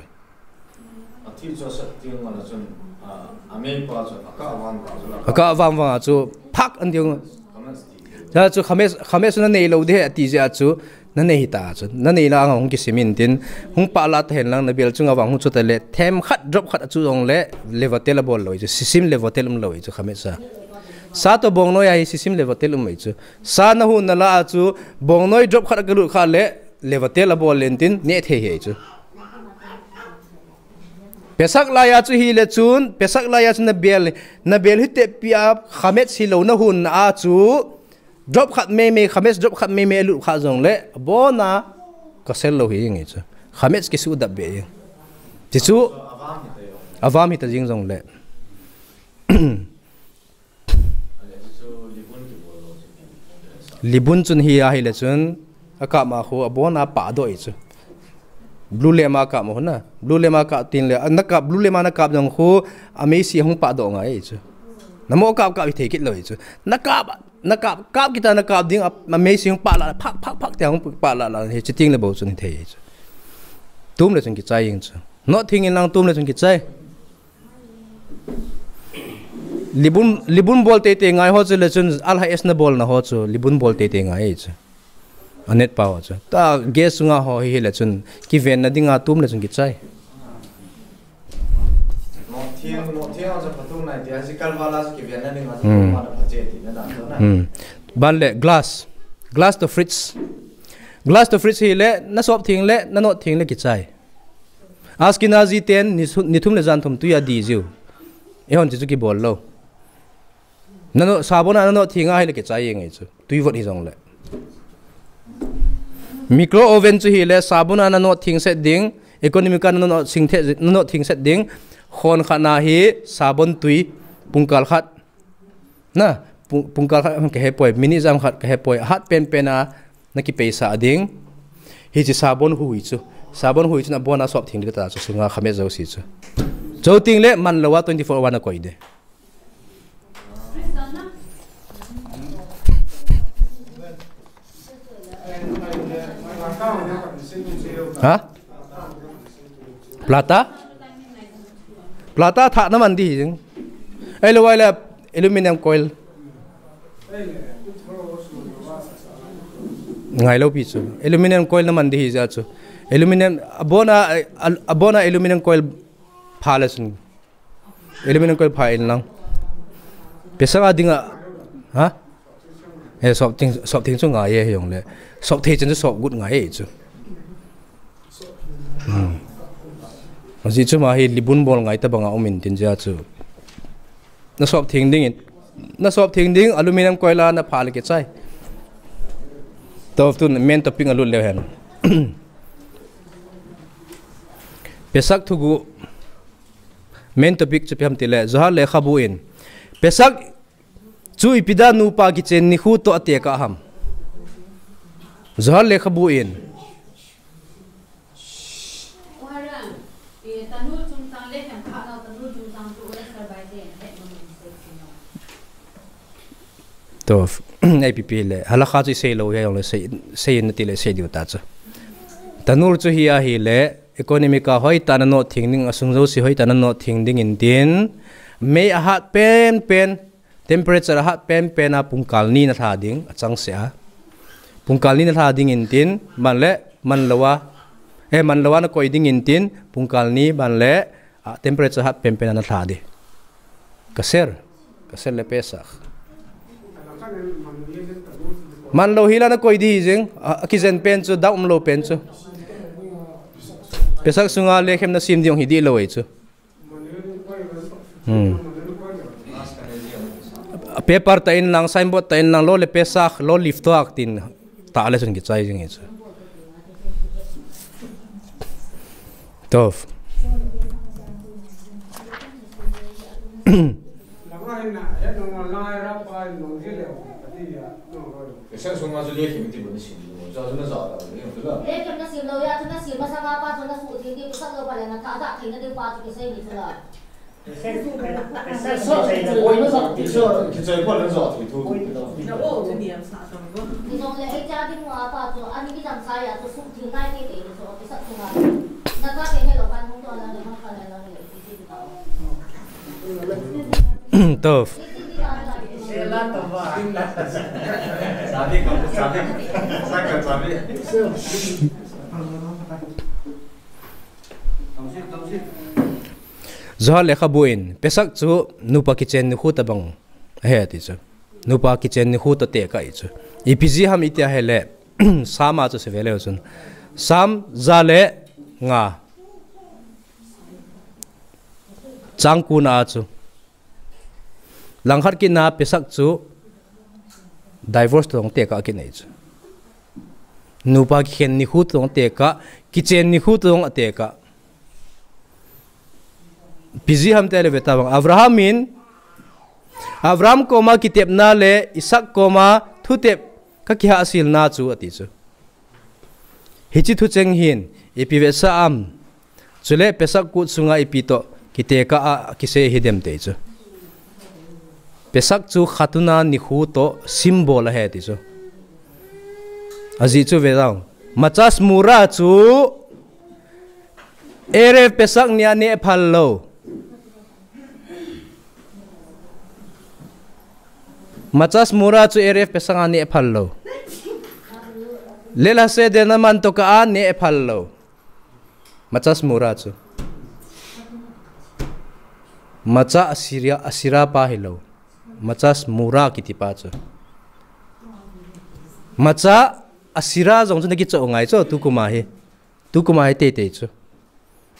Athi chu asat teng le chun, a, amei pa chu akah vang vang chu la. Akah vang vang a chu phak an ding. Chametz ti. Cha chu chametz, chametz nanei lou ding ahi ati jeh a chu nanei hita chu. Nanei la ang hung kisim in tin hung pah la ta hen lang nabel chunga vang hung chu ta le them khat drop khat a chu jong le levatel abol lou ei chu. Sisim levatel um lou ei chu chametz a. Sa toh bongnoi a hi sisim levatel um ei chu. Sa nahon na la a chu bongnoi drop khat a kalut kha le levatel abol len tin, neh thei hi chu. Pesach lai a chu hi le chun, Pesach lai a chu nabel, nabel hi tepi a, chametz hilou nahon na a chu, drop khat mei mei, chametz drop khat mei mei alut kha jong le, abon a, kosher lou hi jing ei chu. Chametz kisuhdap be jing. Ti chu, avam hita jing jong le. Libun chun hi ahi le chun, akap ma khu abon a pahdoh ei chu. Blue lamp a kap ma khu na. Blue lamp a kap teng le, nakap, blue lamp a nakap jong khu, ameisi hung pahdoh ngai ei chu. Namo kap kap hi thei kit lou ei chu. Nakap, nakap, kap kit a nakap ding, a, ameisi hung pah la, phak, phak, phak, tia hung pah la, la, hi chu teng le bou chun hi thei ei chu. Tum le chun kichai jing chu. Not thing in lang tum le chun kichai. Libun, libun bol teitei ngai ho chu le chun, al ha es na bol na ho chu, libun bol teitei ngai chu. Anet pa ho chu. Ta gas sunga ho hi le chun, kiven na dinga tum le chun kichai. Not thing, not thing a chu phatung nai ti a, chu kalvala chu kiven na dinga chu Hmm. Tum a na phache ti na dan chu na. Hmm. Ban le glass. Glass to fridge. Glass to fridge hi le, na sop thing le, na not thing le kichai. Ashkenazi ten ni su-, ni thum le jan thum tui a di jiu. Eihon chu chu kibol lou. Nano, sabon a nanot thing a hi le kichai jeng ei chu. Tui vot hi jong le. Micro oven chu hi le sabon a nanot thing set ding, economic a nanot thing the, nanot thing set ding. Khon khat na hi sabon tui pungkal khat. Na, pung, pungkal khat ka he poi, minute jam khat ka he poi, hat pen pen a, na kipeisa ding. Hiche sabon hui chu. Sabon hui chu na bon a sop thing ding ta chu sunga khamet jouse chu. Chuteng le man lou a twenty-four hour na koi de. Ha? Plata? Plata thah na man di hi jing. Ei lo ai le aluminum coil. Ngai lo pi chu. Aluminum coil na man di hi ja chu. Aluminum abona, abona aluminum coil pha le sun. Aluminum coil pha in lang. Pesang a ding a. Ha? He sop theng, sop theng chu ngai e hijong le. Sop thei chen chu sop gut ngai e chu. Hmm. Ajeh chu ama hi libun bol ngai tabang a um in tin ja chu. Na sop theng ding in. Na sop theng ding aluminum coil a na pha le kichai. Tof tun main topic a lut leu hen. Pesach thugu main topic chu ipi ham ti le, Zohar lekhabu in Pesach chu ipi dia nupa kichen nikho toh atekah ham. Zohar lekhabu in. Toh, A P P le, halakha chu isei lou hijong le sei, sei na ti le sei diu ta chu. Tanur chu hi ahile, economic a hoitah na noh theng ding, asung jouse hoitah na noh theng ding in tin, mei ahat penpen, temperature ahat penpen a pungkal ni na lha ding, achangseh a. Pungkal ni na lha ding in tin, man le, man lou a, eh, man lou a na koi ding in tin, pungkal ni, man le, ah, temperature ahat penpen a na lha ding. Kasher, kasher le Pesach. Man lou hi la na koi di hi jing, a, akijen pen chu, dau um lou pen chu. Pesach sunga lekhem na sim ding hi di lou ei chu. Hmm. Paper tah in lang, signboard tah in lang, lo le Pesach, lo liftoak tin. Tah le chun kichai jing hi chu. Toh. Toh. Zohar lekhabu in, Pesach chu nupa kichen nikho tabang ahi ati chu. Nupa kichen nikho toh tekah ahi chu. Ipi jeh ham iti ahile, Psalm a chu sei ve leu chun. Psalm ja le nga. Chang ko na a chu. Langkhat kit na Pesach chu divorce toh tekah kit na ahi chu. Nupa kikhen nikho toh tekah, kichen nikho toh tekah. Ipi jeh ham ti le ve tabang. Abraham in, Abraham koma kitepna le Isaac koma thutep kakihahsel na chu ati chu. Hiche thucheng hin, ipi vetsah am. Chule Pesach kut sunga ipi toh, kitekah a, kisei hi dem ti chu. Pesach chu khatuna nikho toh symbol ahi ti chu. Ajeh chu ve jong. Matzah shmura chu Erev Pesach ni a neh phal lou. Matzah shmura chu Erev Pesach a neh phal lou. Leil HaSeder na man tokah a neh phal lou. Matzah shmura chu. Matzah asira, asira pa hilou. Matzah shmura kiti pa chu. Matzah asira jong chu na kichoh ngai chu, tukum a hi. Tukum a hi teitei chu.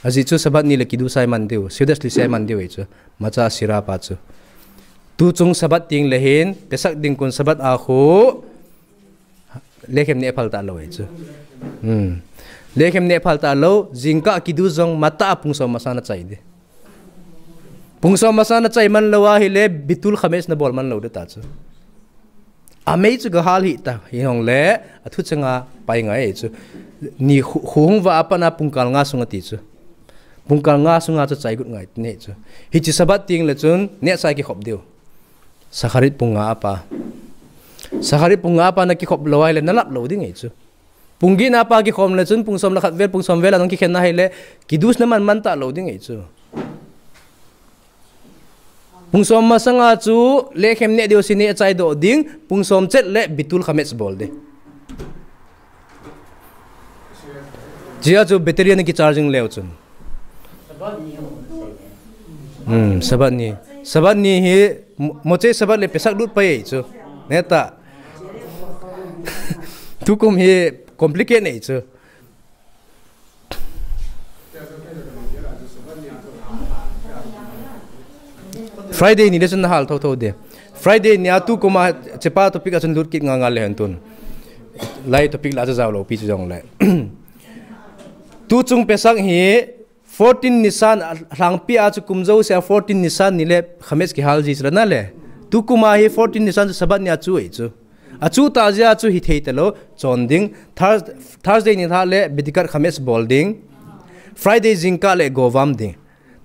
Ajeh chu Sabbath ni le kidusha i man diu, Seudat Shlishi i man diu ahi chu. Matzah asira pa chu. Tuchung Sabbath teng le hin, Pesach ding kon Sabbath a khu, lekhem neh phal talou ahi chu. Hmm. Lekhem neh phal talou, jingkah kidusha jong matah a pung som masa na chai ding. Pung som masa na chai man lou ahile, bitul chametz na bol man lou ding ta chu. Amei chu gahal hih ta, hijong le, athu changa pai ngai chu. Ni khu, khu hung vah a pat a pungkal nga sung ati chu. Pungkal nga sunga chu chai got ngai ti nei chu. Hiche Sabbath teng le chun neh chai kikhop diu. Shacharit pung nga apa. Shacharit pung nga apa na kikhop lou ahile na lap lou ding ahi chu. Pung get na apa kikhom le chun pung som le khat vel, pung som vel a nung kikhen na ahile, kiddush na man man ta lou ding ahi chu. Pung som masanga chu lechem neh diu si neh chai doh ding, pung som chet le bitul chametz bol ding. Chia chu battery na kicharging leu chun. Hmm, Sabbath ni. Sabbath ni hi Mo-, Motzei Sabbath le Pesach lut pai chu. Neta. Tukum hi complicate nei chu. Friday ni le chun na hal tho tho de. Friday ni a tukum a chepa topic a chun lut kit nga nga le hen tun. Lai topic la chu jao lou pi chu jong le. Tu chung Pesach hi fourteen Nisan a, lhangpi a chu kum jouse a fourteen Nisan ni le chametz kihal ji chu la na le. Tukum a hi fourteen Nisan chu Sabbath ni a chu ahi chu. A chu ta jia chu hi thei ta lou, chon ding. Thurs-, Thursday ni lha le bedikat chametz bol ding. Friday jingkah le govam ding.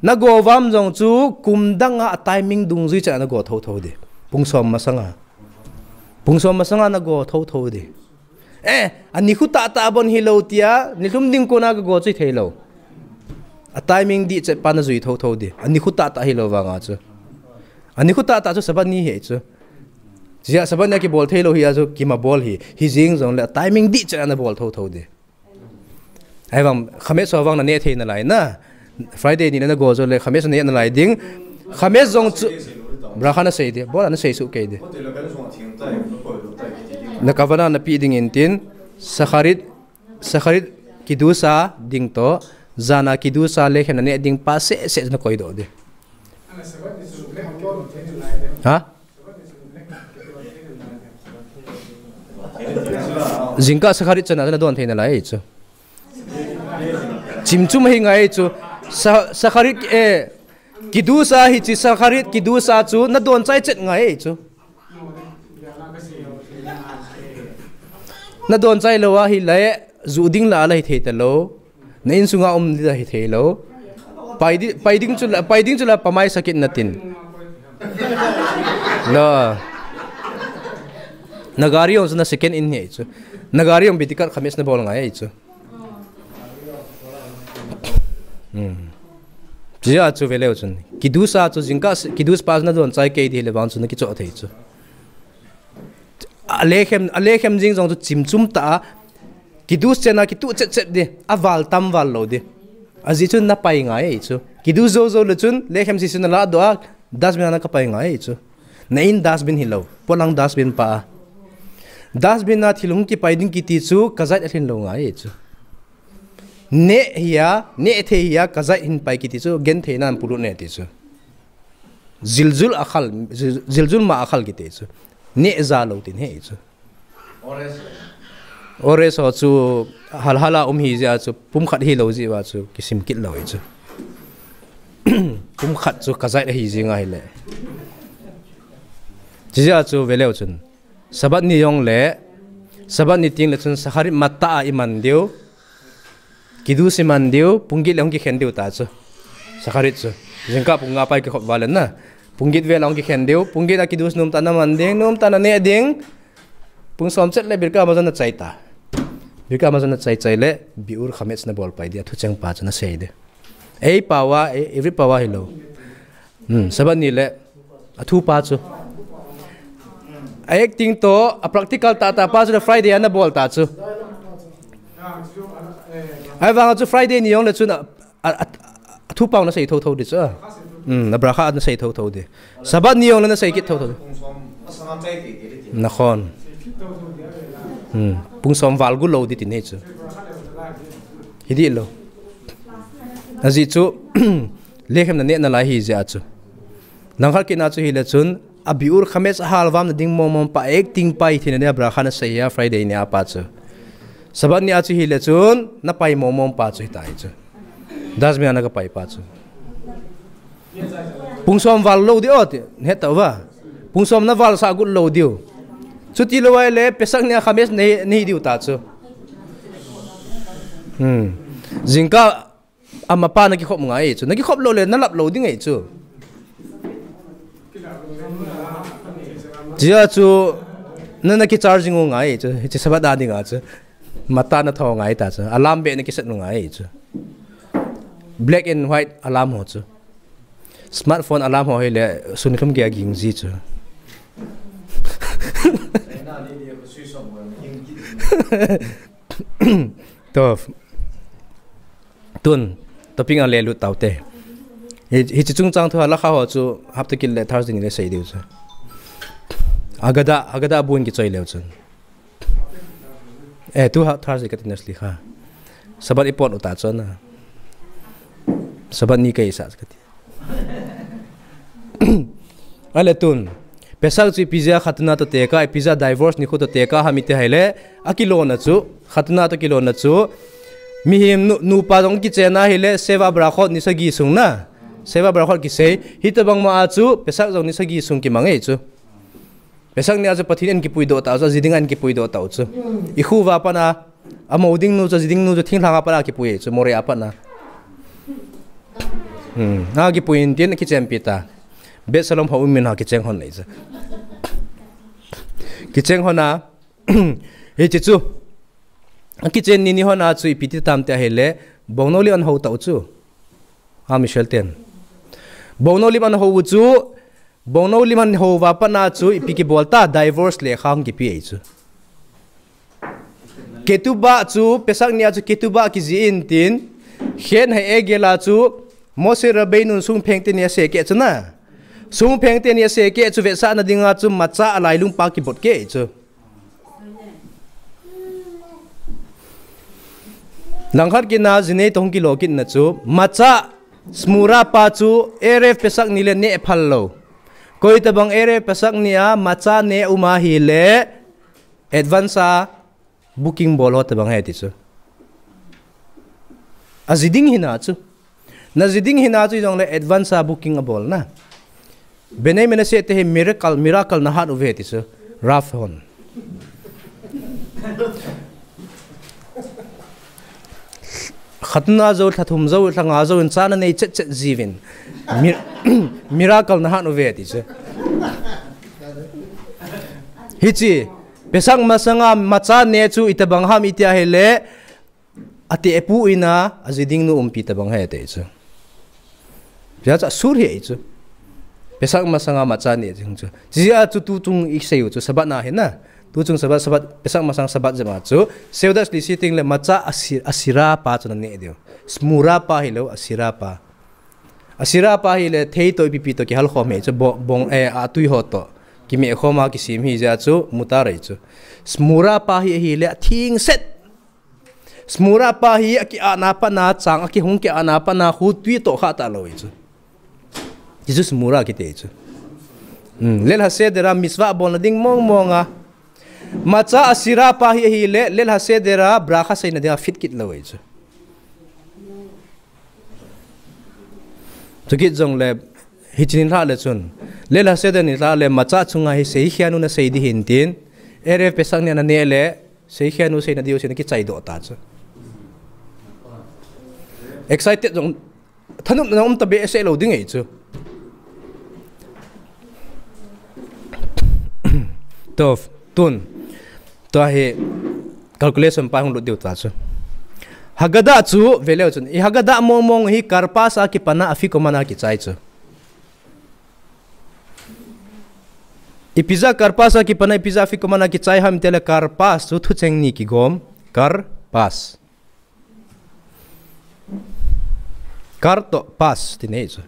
Na govam jong chu kum dang a, a timing dungjui chan a na go tho tho ding. Pung som masanga. Pung som masanga na go tho tho ding. Eh, ani khu tah tah bon hi lou tia, ni lhum ding kona ka go chu hi thei lou. A timing dih chet pa na jui tho tho ding. Ani khu tah tah hi lou vanga chu. Ani khu tah tah chu Sabbath ni hi chu. Chia Sabbath ni a kibol thei lou hi a chu kima bol hi. Hi jing jong le a timing dih chet a na bol tho tho ding. Ahivang, chametz ho vang na neh thei nalai na. Friday ni le na go jo le, chametz na neh nalai ding. Chametz jong chu, bracha na sei ding, bol a na sei suh kei ding. Na kavanah na pe ding in tin, shacharit, shacharit kiddush a ding toh, jan a kiddush a lechem na neh ding pa seh seh na koi doh ding. Ha? Jingkah shacharit chan a na don thei nalai chu. Chimchum hi ngai chu. Sha-, shacharit, eh, kiddush a hiche shacharit kiddush a chu na don chai chet ngai chu. Na don chai lou ahile, ju ding la la hi thei ta lou. Na insunga um ding hi thei lou. Pai di-, pai ding chu la, pai ding chu la pamai sakit na tin. La. Na gari jong chu na second in hi chu. Na gari jong bedikat chametz na bol ngai chu. Hmm. Chia chu ve leu chun. Kiddush a chu jingkah s-, kiddush pa na don chai kei ding le vang chu na kichoh thei chu. A lechem, a lechem jing jong chu chimchum ta a. Kiddush chan a kituh chet chet ding. A val tam val lou ding. Ajeh chu na pai ngai chu. Kiddush jou jou le chun lechem sese na la doh a. Dustbin a na ka pai ngai chu. Na in dustbin hi lou. Polang dustbin pa a. Dustbin a thil hung kipai ding kiti chu kazait a lhin lou ngai chu. Neh hi a, neh thei hi a, kazait hin pai kiti chu, genthei nan pulut ne ti chu. Zilzul akhal, zil-, zilzul ma akhal kiti chu. Neh ja lou tin hi chu. Ores ho chu hal hal a um hi jeh a chu pumkhat hi lou jeh uva chu kisim kit lou hi chu. Pumkhat chu kazait ahi jing ahile. Chijeh a chu ve leu chun. Sabbath ni jong le, Sabbath ni teng le chun shacharit matah a i man diu. Kiddush i man diu, pung get le hung kikhen diu ta chu. Shacharit chu. Jingkah pung nga pai kikhop val le na. Pung get vel a hung kikhen diu, pung get a kiddush nomtah na man ding, nomtah na neh ding. Pung som chet le Birkat Hamazon na chai ta. Birkat Hamazon na chai chai le, biur chametz na bol pai ding, a thucheng pa chu na sei ding. Ei pao a, ei, Ivrit pao a hi lou. Hmm, Sabbath ni le, a thu pa chu. A acting toh, a practical tah tah pa chu le Friday a na bol ta chu. Ahivang a chu Friday ni jong le chun a, a, a, a thu pao na sei tho tho ding chu. Hmm, na bracha na sei tho tho ding. Sabbath ni jong le na sei kit tho tho ding. Nakhon. Hmm, pung som val gu lou ding ti nei chu. Hi dih lou. Ajeh chu, lechem na neh nalai hi jeh a chu. Langkhat kit na chu hi le chun, a biur chametz a hal vam na ding mong mong pa acting pa hi thina nia bracha na sei hi a Friday ni a pa chu. Sabbath ni a chu hi le chun, na pai mong mong pa chu hi ta hi chu. Dustbin a na ka pai pa chu. Pung som val lou ding o ti, het ta uva. Pung som na val sah gu lou diu. Chuti lou ahile, Pesach ni a chametz nei, nei diu ta chu. Hmm. Jingkah Amapa na kikhop ngai chu. Na kikhop lou le, na lap lou ding ngai chu. Chia chu, na, na kicharging u ngai chu. Hiche Sabbath a dinga chu. Mata na tho ngai ta chu. Alarm be na kiset u ngai chu. Black and white alarm ho chu. Smartphone alarm ho hi le, sun khum kia ging ji chu. To. Tun, topic a le lut tau te. Hi, hiche chungchang thu a la kha ho chu hapta kit le Thursday ni le sei diu chu. Haggadah, Haggadah bun kichoi leu chun. Eh, tu ha, Thursday kati na sli kha. Sabbath i pon uta chun na. Sabbath ni kai sa kati. Ale tun. Pesach chu ipi jeh a khatna to teka, ipi jeh a divorce nikho to teka ham iti ahile, akilona chu, khatna to kilona chu, mihem nu, nupa jong kichen ahile, sheva brachot ni sagi sung na. Sheva brachot kisei, hitobang ma a chu, Pesach jong ni sagi sung kimang e chu. Pesach ni a chu Pathen in kipui doh tau chu, aji ding in kipui doh tau chu. Ikhuva pana, Amo ding nu chu, aji ding nu chu, thinglhang a pat a kipui chu, Moriah a pat a. Hmm. A kipui in tin, kichenpi ta. Beit Shalom ho umin ha kicheng hon nei chu. Kicheng hon a, hiche chu. Kichen ni ni hon a chu, ipi ti tam ti ahile, bongnou lim an ho tau chu. A Michelle ten. Bongnou lim an ho u chu, bongnou lim an ho uva pat a chu, ipi kibol ta, divorce lekha hung kipe e chu. Ketubah chu, Pesach ni a chu ketubah kijih in tin, Chen HaEgel a chu, Moshe Rabbeinu in songpheng teni asei keh chu na. Songpheng teni asei keh chu vetsahna dinga chu matzah alailung pa kibot keh chu. Langkhat kit na, Zeinei to hung kilo kit na chu, matzah, shmurah pa chu, Erev Pesach ni le neh phal lou. Koitabang Erev Pesach ni a, matzah neh um ahile, advance a, booking bol ho tabang ahi ti chu. Aji ding hina chu. Na ji ding hina chu hijongle advance a booking abol na. Bnei Menashe te hi miracle, miracle nahat uve ti chu. Rav hon. Khatna jou, lha thum jou, lha nga jou in cha nanei chet chet jiuvin. Mi-, miracle nahat uve ti chu. Hiche, Pesach masanga matzah neh chu itabang ham iti ahile, ateh apu in a, aji ding nu umpi tabang ahi ti chu. Hijeh chun asur ahi chu. Pesach masanga matzah neh ding chu. Hijeh chun tuchung isei u chu, Sabbath na hi na. Tuchung Sabbath, Sabbath, Pesach masang Sabbath jeh ma chu. Seudah Shlishi teng le matzah asi-, ashira pa chu naneh diu. Shmurah pa hilou, ashira pa. Ashira pa hile thei to ipi pi to kihal khom ahi chu, bo-, bong, eh, atui ho to. Kimeh khom a kisem hijeh chun mutar ahi chu. Shmurah pa hi ahile atheng set. Shmurah pa hi aki-atna pat a, chang akihung ki-atna pat a, khu tui toh kha talou ahi chu. Hichu shmurah kiti chu. Hmm, Leil HaSeder a mitzvah bolna ding mong mong a. Matzah ashira pa hi ahile, Leil HaSeder a bracha seina dinga fit kit lou ahi chu. Chukit jongle, hiche ni lhah le chun. Leil HaSeder ni lhah le, matzah chunga hi Shehichenu nasei ding ahin tin. Erev Pesach ni a naneh le, Shehichenu seina diu seina kichai doh ta chu. Excited jong, thanopna um ta behseh lou ding ahi chu. To, tun. Tua hi calculation pa hung lut diu ta chu. Haggadah chu, ve leu chun. I Haggadah mong mong hi Karpas a kipan a Afikoman a kichai chu. Ipi jeh a Karpas a kipan a, ipi jeh a Afikoman a kichai ham itile Karpas chu thucheng ni kigom. Karpas. Kar toh pas ti nei chu.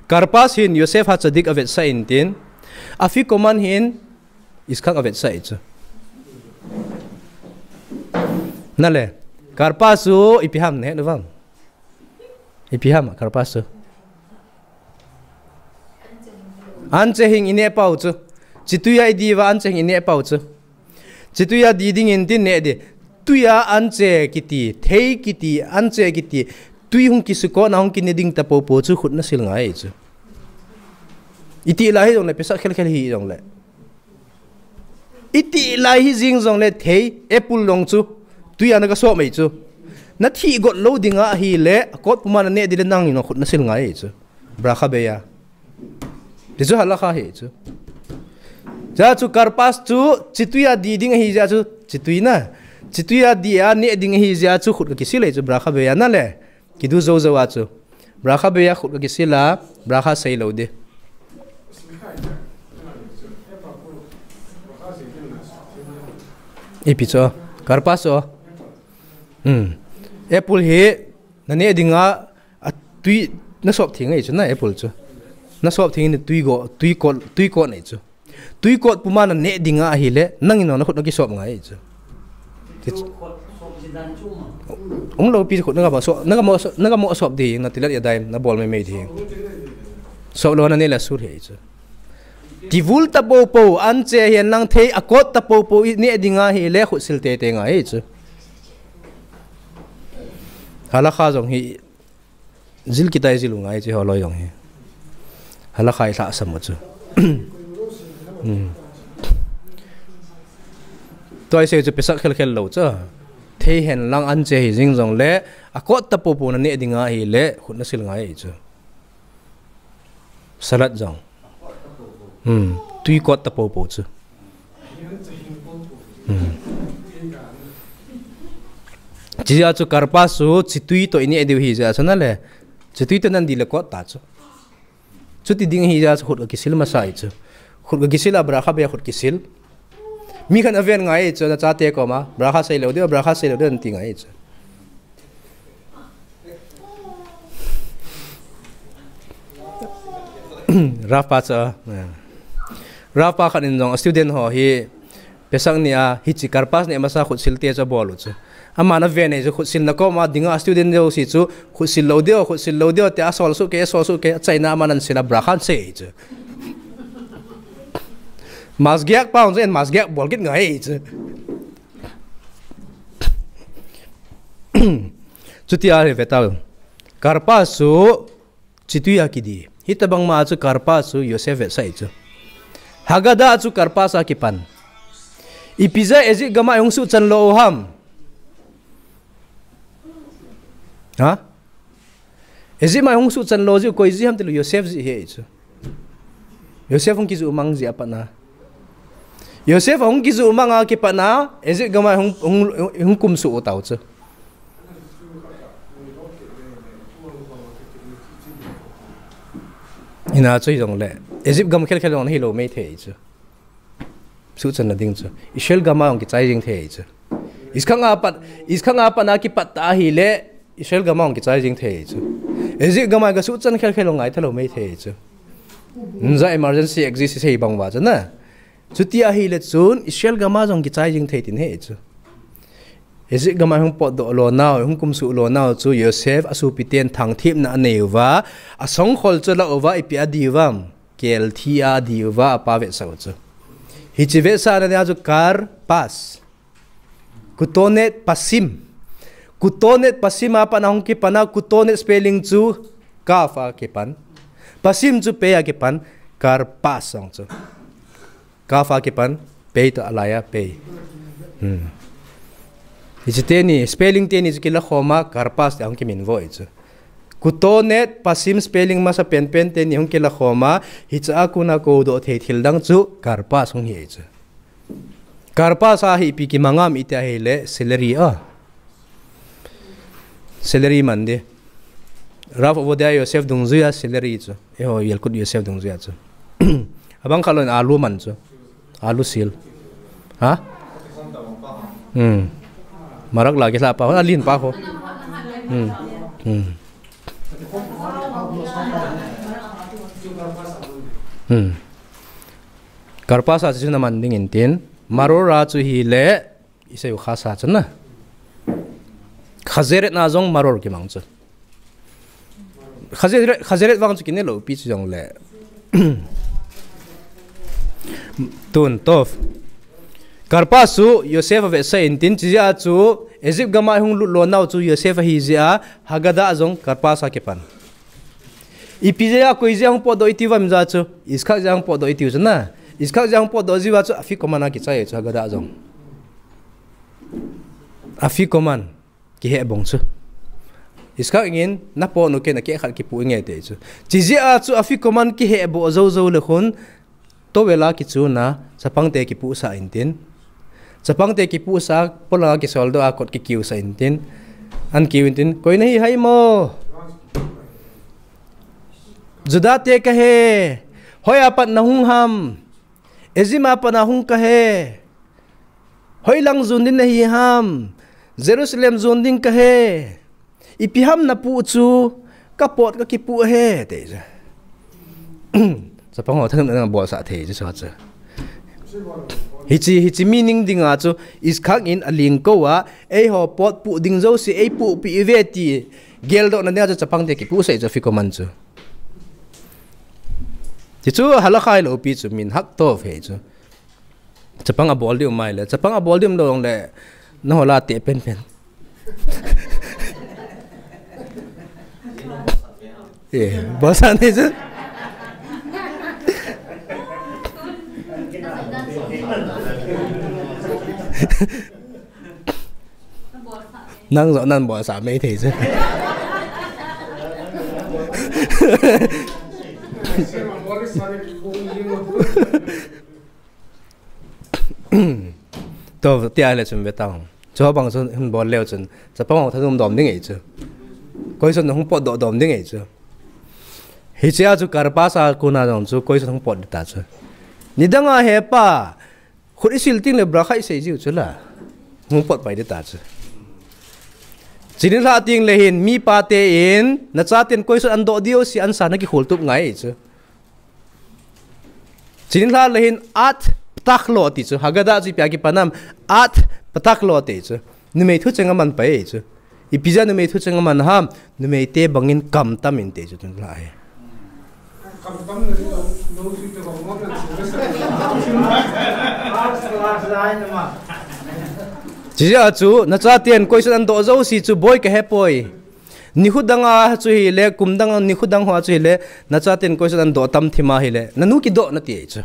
Karpas hin Yosef HaTzadik avetsah in tin. Afikoman hin Yitzchak avetsah ahi chu. Nale, Karpas chu ipi ham nahet uvem? Ipi ham Karpas chu? Anche hing ineh pau chu. Chitui a idi uva anche hing ineh pau chu. Chitui a di ding in tin neh di. Tui a anche kiti, thei kiti, anche kiti. Tui hung kisukon a hung kine ding ta popo chu khut nasil ngai chu. Iti lai hijongle, Pesach khel khel hijongle. Iti lai hijing jongle thei, apple long chu. Tui a na kasop mai chu. Na thi got lou ding ahile, akot puma na neh ding le nangin nakhut nasil ngai chu. Bracha beya. Ti chu halakha hi chu. Hijeh chun karpas chu chitwi a di ding ahi jeh chun chitwi na. Chitwi a di a neh ding ahi jeh chun khut kakisil ahi chu bracha beya na le. Kidu jou jou a chu. Bracha beya khut kakisil a, bracha sei lou ding. Ipi chu, karpas chu. Hmm. Apple hi, na neh ding a, atwi, na sop theng ahi chu na apple chu. Na sop theng ni twi go, twi kot, twi kot ahi chu. Twi kot puma na neh ding ahile, nangin nakhut nakisop ngai ahi chu. Ti chu. Hung lou pi khut nagamo sop, nagamo sop, nagamo sop ding, na tilat ya dai, nabol mei mei ding. Sop lou na neh le sut ahi chu. Tivul ta popo, anche hihen lang thei, akot ta popo, i neh ding ahile, khut sil tei tei ngai ahi chu. Halakha jong hi, jil kitai jil u ngai chu holoi jong hi. Halakha i lhahsam u chu. Hmm. Tua i sei chu Pesach khel khel lou chu. Thei hihen lang anche hi jing jongle, akot ta popo na neh ding ahile, khut nasil ngai ahi chu. Salad jong. Hmm. Twi kot ta popo chu. Hmm. Hijeh chun karpas chu chitwi toh i neh diu ahi jeh chun na le. Chitwi toh nan di le kot ta chu. Chuti ding ahi jeh chun khut kakisil masa ahi chu. Khut kakisil a bracha beya khut kisil. Mi khat aven ngai ahi chu na chate koma. Bracha sei lou ding, bracha sei lou ding ti ngai ahi chu. Rav pa chu, eh. Rav pa khat in jong student ho hi Pesach ni a hiche karpas neh masa khut sil te chu abol u chu. Aman aven ahi chu khut sil na koma dinga student jouse chu khut sil lou ding, khut sil lou ding tia asol soh kei, asol soh kei, achaina aman ahin sil a bracha ahin sei ahi chu. Masgiak pa hung chu en masgiak bol kit ngai ahi chu. Chuti a hi ve tau. Karpas chu chitwi a kidi. Hitabang ma chu karpas chu Yosef vetsah ahi chu. Haggadah chu karpas a kipan. Ipi jeh a Egypt gam a hung suhchan lou u ham? Ha? Egypt a hung suhchan lou jeh u koi jeh ham tileh Yosef jeh ahi chu. Yosef hung kiju mang jeh a pat na. Yosef hung kiju mang a kipat na, Egypt gam a hung, hung, hung kumsuh u tau chu. Hina chu hijongle, Egypt gam khel khel jong hilou maithei chu. Suhchanna ding chu. Israel gam a hung kichai jing thei chu. Yitzchak a pat, Yitzchak a pat na kipat ta ahile, Israel gam a hung kichai jing thei chu. Egypt gam a kasuhchan khel khel hung ngai thalou maithei chu. Nja emergency exist sei bang uva chu na. Chuti ahile chun Israel gam a jong kichai jing thei tin ahi chu. Egypt gam a hung potdoh lou nau, hung kumsuh lou nau chu Yosef asopi ten thangthipna anei uva, asongkhol chu alah uva, ipi adi uvam, kelthi a adi uva, apa vetsah u chu. Hiche vetsahna nia chu karpas. Ketonet pasim. Ketonet pasim a pat na hung kipan a, ketonet spelling chu kaf a kipan. Pasim chu pei a kipan, karpas jong chu. Kaf a kipan, pei toh alai a pei. Hmm. Hiche teni, spelling teni chu kilakhom a, karpas tia hung kiminvo ahi chu. Ketonet pasim spelling masa penpen teni hung kilakhom a, hiche a kona koudoh thei thil dang chu karpas hung hi ahi chu. Karpas a hi ipi kimang ham iti ahile celery a. Celery man ding. Rav Ovadia Yosef dungjui a celery chu. Eiho Yalkut Yosef dungjui a chu. Abang khat lou in alu man chu. Alu sil. Ha? Hmm. Marak la kilha pa ho, alin pa ho. Hmm. Hmm. Hmm. Karpas a chu na man ding in tin. Maror a chu hile, isei u khasa chu na. Chazeret na jong maror kimang chu. Chazeret, chazeret vang chu kine lou pi chu jongle. Tun, tov. Karpas chu Yosef avetsah in tin, chujeh a chu Egypt gam a hung lut lou nau chu Yosef ahi jeh a, Haggadah jong karpas a kipan. Ipi jeh a, koi jeh a hung potdoh iti uvam jeh a chu, Yitzchak jeh a hung potdoh iti u chu na. Yitzchak jeh a hung potdoh jeh uva chu, afikoman a kichai chu Haggadah jong. Afikoman. kiheh bong chu. Iskak in, na pot nu ken a keh khat kipu nge te chu. Chijia chu afikoman kiheh bo zo zo le khun, towel a kichuna, chapang te kipu sa intin. Chapang te kipu sa, polang a kisol do a kot kikiu sa intin. An kiu intin, koi na hi hai mo. Juda te ka he, hoi a pat na hung ham. Ejima pana hung ka he. Hoilang jun din na hi ham. Jerusalem jun din ka he. Ipi ham na pu chu ka pot ka kipu he. Te chu. Chapang ho thanum na bol sa thei chu sa chu. Hichi, hichi meaning dinga chu Iskak in a ling ko a, ei ho pot pu ding zo si ei pu pi ve ti. Gel do na dia chu chapang te kipu sei chu afikoman chu. Ti chu halakhai lo pi chu min hak to ve chu. Chapang a bol di um mai le. Chapang a bol di um lo le. Na hola te pen pen. Eh, bol sa ni chu. Nang zo nan bol sa mai thei chu. To, tia le chun ve tang. Chu bang chun hin bol leu chun. Chapang ho thanum dom ding ei chu. Koi sun hung pot do dom ding ei chu. Hichia chu karpa sa kuna dong chu koi sun hung pot ta chu. Nidanga he pa. Khut isil ting le bra khai sei jiu chu la. Hung pot pai de ta chu. Chinin hla ting le hin mi pa te in na cha ten koi sun an do diu si an sa na kikhol tup ngai ei chu. Chinin hla le hin at ptak lo ti chu. Haggadah chu pia kipanam at ptak lo ti chu. Numei thu cheng a man pai ei chu. Ipi ja numei thu cheng a man ham, numei te bangin kam tam in te chu tun hla he. Kam tam na ni lo, lo sui te bang mo na. Last, last line ma. Chija chu, na cha ten koi sun an do zo si chu boi ka he poi. Ni khu dang a chu hi le, kum dang a ni khu dang ho a chu hi le, na cha ten koi sun an do tam thim a hi le, na nu kido na ti ei chu.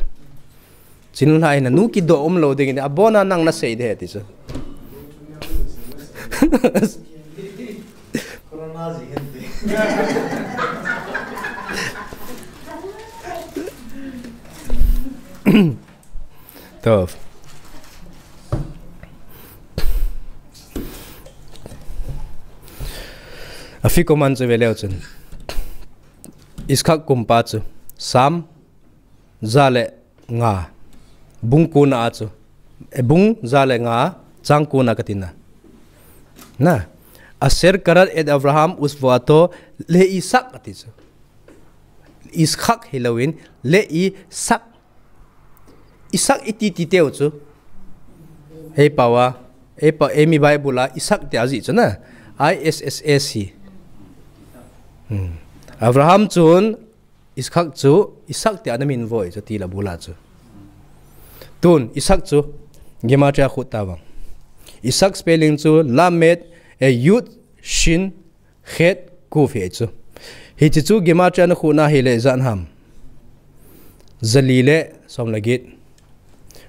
Chin lai na nu kido um lo ding in, abona nang na sei de ti chu. Corona ji hen ti. To. Afikoman chu ve leu chun. Iskak kumpa chu. Sam. Za le nga. Bung kuna a chu. E bung za le nga. Chang kuna ka tina. Na. Asher karat et Avraham usvuato le Isak ati chu. Iskak hi lo in le Isak. Isak iti ti teu chu. Ei pawa. Ei pa, ei mi Bible a Isak ti a ji chu na. I S S A C. Hmm. Avraham chun Iskak chu, Isak ti a na min voi chu ti la bula chu. Tun, Isak chu, Gematria khut ta vang. Isak spelling chu, Lamed, e Yud, Shin, Khet, Kuf hi chu. Hichi chu, Gematria na khut na hi le zan ham. Zali le, som le git.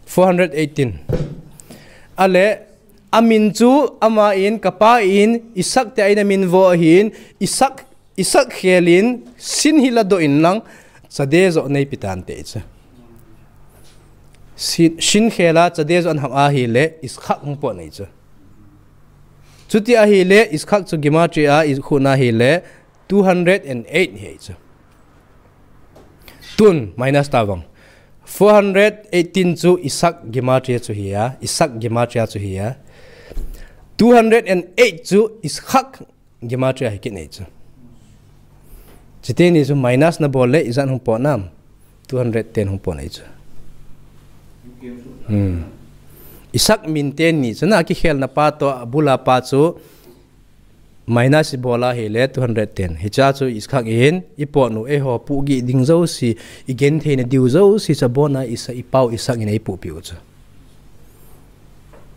Four hundred eighteen. Ale, amin chu, ama in, kapa in, Isak ti a ina min vo hin, Isak Isak khelin sin hi la do in lang chade zo nei pitan te chu. Sin, sin khela chade zo an ham a hi le Iskak hung po nei chu. Chuti a hi le Iskak chu Gematria a i khu na hi le two hundred and eight hi chu. Tun minus ta vang. Four hundred eighteen chu Isak Gematria chu hi a, Isak Gematria chu hi a. Two hundred and eight chu Iskak Gematria hi kit nei chu. Chite ni chu minus na bol le, izan hung po nam. Two hundred ten hung po nei chu. Hmm. Isak min ten ni chu na kikhel na pa to, abula pa chu minus i bola hi le two hundred ten. Hicha chu Iskak in, i po nu e ho pu gi ding zo si, i gen thei na diu zo si, cha bona Isa i pau Isak in ei pu piu chu.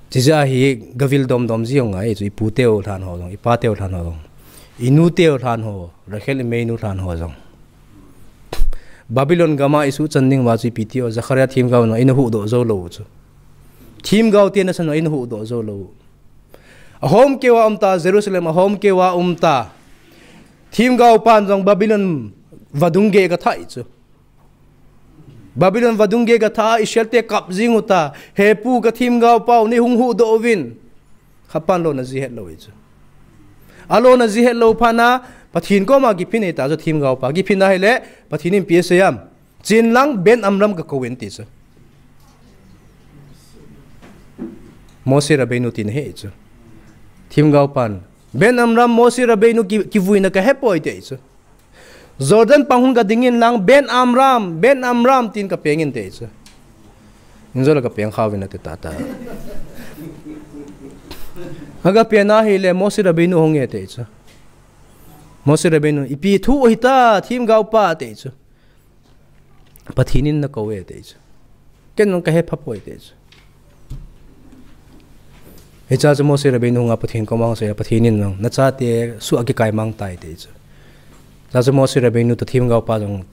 Chija hi gavil dom dom ji hong ai chu, i pu teu lhan ho jong, i pa teu lhan ho jong, i nu teu lhan ho, Rachel i mei nu lhan ho jong. Babylon gama i su chan ding va chu i pi teu, Zachariah thim gau na, i na hu do zo lo chu. Thim gau te na san na, i na hu do zo lo. Ahomkeuva um ta, Jerusalem ahomkeuva um ta. Themgaopan jong Babylon vadung gei a gathah e chu. Babylon vadung gei a gathah a Israelte kap jing u ta. He pu, ka themgaopau, nei hung huhdoh uvin. Khatpan lona ji het lou e chu. Alona ji het lou phat na, Pathen koma kiphin e ta chu themgaopa. Kiphin ahile, Pathen in ipi asei em. Chen lang Ben Amram kakou in ti chu. Moshe Rabbeinu tina ahi chu. Themgaopan. Ben Amram, Moshe Rabbeinu ki, kivuina kahepoi ti chu. Jordan pang hung gading in lang, Ben Amram, Ben Amram tin kapeng in ti chu. Injo la kapeng kha uvin ati tata. Aga peng ahile, Moshe Rabbeinu hung e ti chu. Moshe Rabbeinu, ipi thu ahi ta, themgaopa ti chu. Pathen in nakou e ti chu. Ken jong kahe phapoi ti chu. Hiche chu Moshe Rabbeinu hunga Pathen koma hung sei, Pathen in jong, nachate suh a kikai mang tai ti chu. Hiche chu Moshe Rabbeinu toh themgaopa jong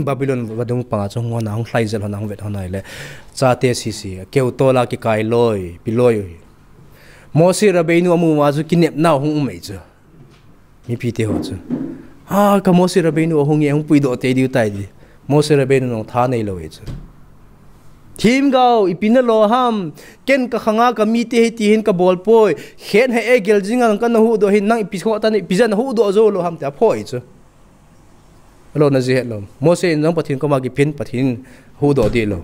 Babylon vadung panga chu hung hon a, hung lhaijel hon a, hung vet hon ahile. Chate sese, keu tol a kikai loi, pi loi. Moshe Rabbeinu amu uva chu kinepna hung um e chu. Mipite ho chu. Ha, ka Moshe Rabbeinu ahung e, hung puidoh tei diu tai ti. Moshe Rabbeinu jong tha neilou e chu. Themgao, ipi nalo ham, ken kakhanga kamite hi tihin kabol poi. Khen he e gel jinga kana huhdoh hin nang ipi khoh tan, ipi jeh a nahuhdoh jou lou ham tia aphoh e chu. Alona ji het lou. Moshe in jong Pathen koma kiphin, Pathen in huhdoh dih lou.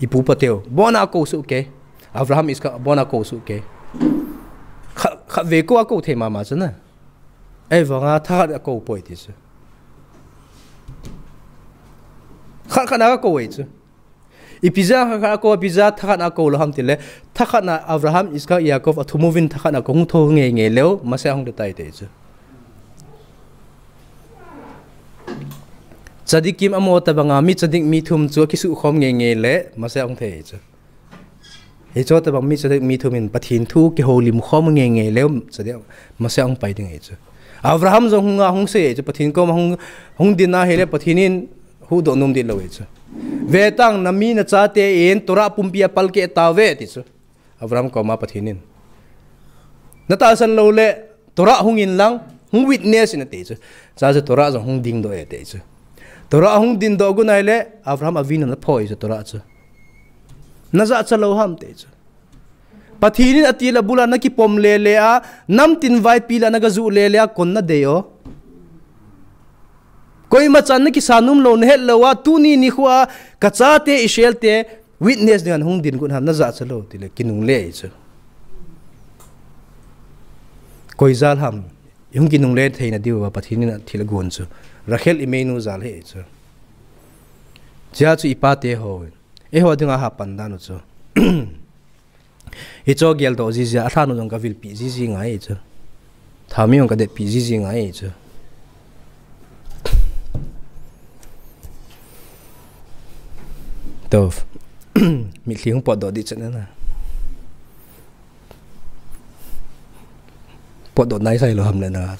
Ipu pateu. Abona akou soh kei. Abraham, Isaac, abona akou soh kei. Khat, khatvei kou akou thei mama chu na. Ahivanga thakhat akou poi ti chu. Khat khat a akou e chu. Ipi jeh a khat khat akou, ipi jeh a thakhat a akou lou ham tile. Thakhat na Abraham, Isaac, Yaakov athum uvin thakhat a akou, hung thou ngeingei leu, Mashiach hung ding tai ti chu. Tzadikim amaho tobanga mi tzadik mi thum chu akisuhkhom ngeingei le, Mashiach hung thei chu. Hiche tobang mi tzadik mi thum in Pathen thu kihoulim khom ngeingei leu, Mashiach hung pai ding ahi chu. Abraham jong hunga hung sei ahi chu, Pathen koma hung, hung ding ahile Pathen in huhdoh nom dih lou ahi chu. Vetan, nami nachate in Torah pumpi apalkeh tauve ti chu. Abraham koma Pathen in. Natahsan lou le, Torah hung in lang, hung witness in ati chu. Chuche Torah jong hung dingdoh e ati chu. Torah hung dingdoh got ahile, Abraham Avinu ana phoh e chu Torah chu. Najahcha lou ham ati chu. Pathen in atil abul a nakipom lele a, namtin vaipi la nagajuh lele a, kon nadei o. Koima chan nakisa nom lou, nahet lou a, tuni nikho a, kachate Israel te, witness dinga nahung ding got ham, najahcha lou, tile kinungle e chu. Koi jal ham, ihung kinungle theina diuva, Pathen in athil agon chu. Rachel imeinu jal ahi chu. Chea chu ipate ho. Eiho dinga hapan dan u chu. Hiche geldoh jiji a, alhan u jong kavilpeh jiji ngai chu. Thami jong kadetpeh jiji ngai chu. To. Mitlhi hung potdoh ding chet na. Potdoh nai sai lou ham le na.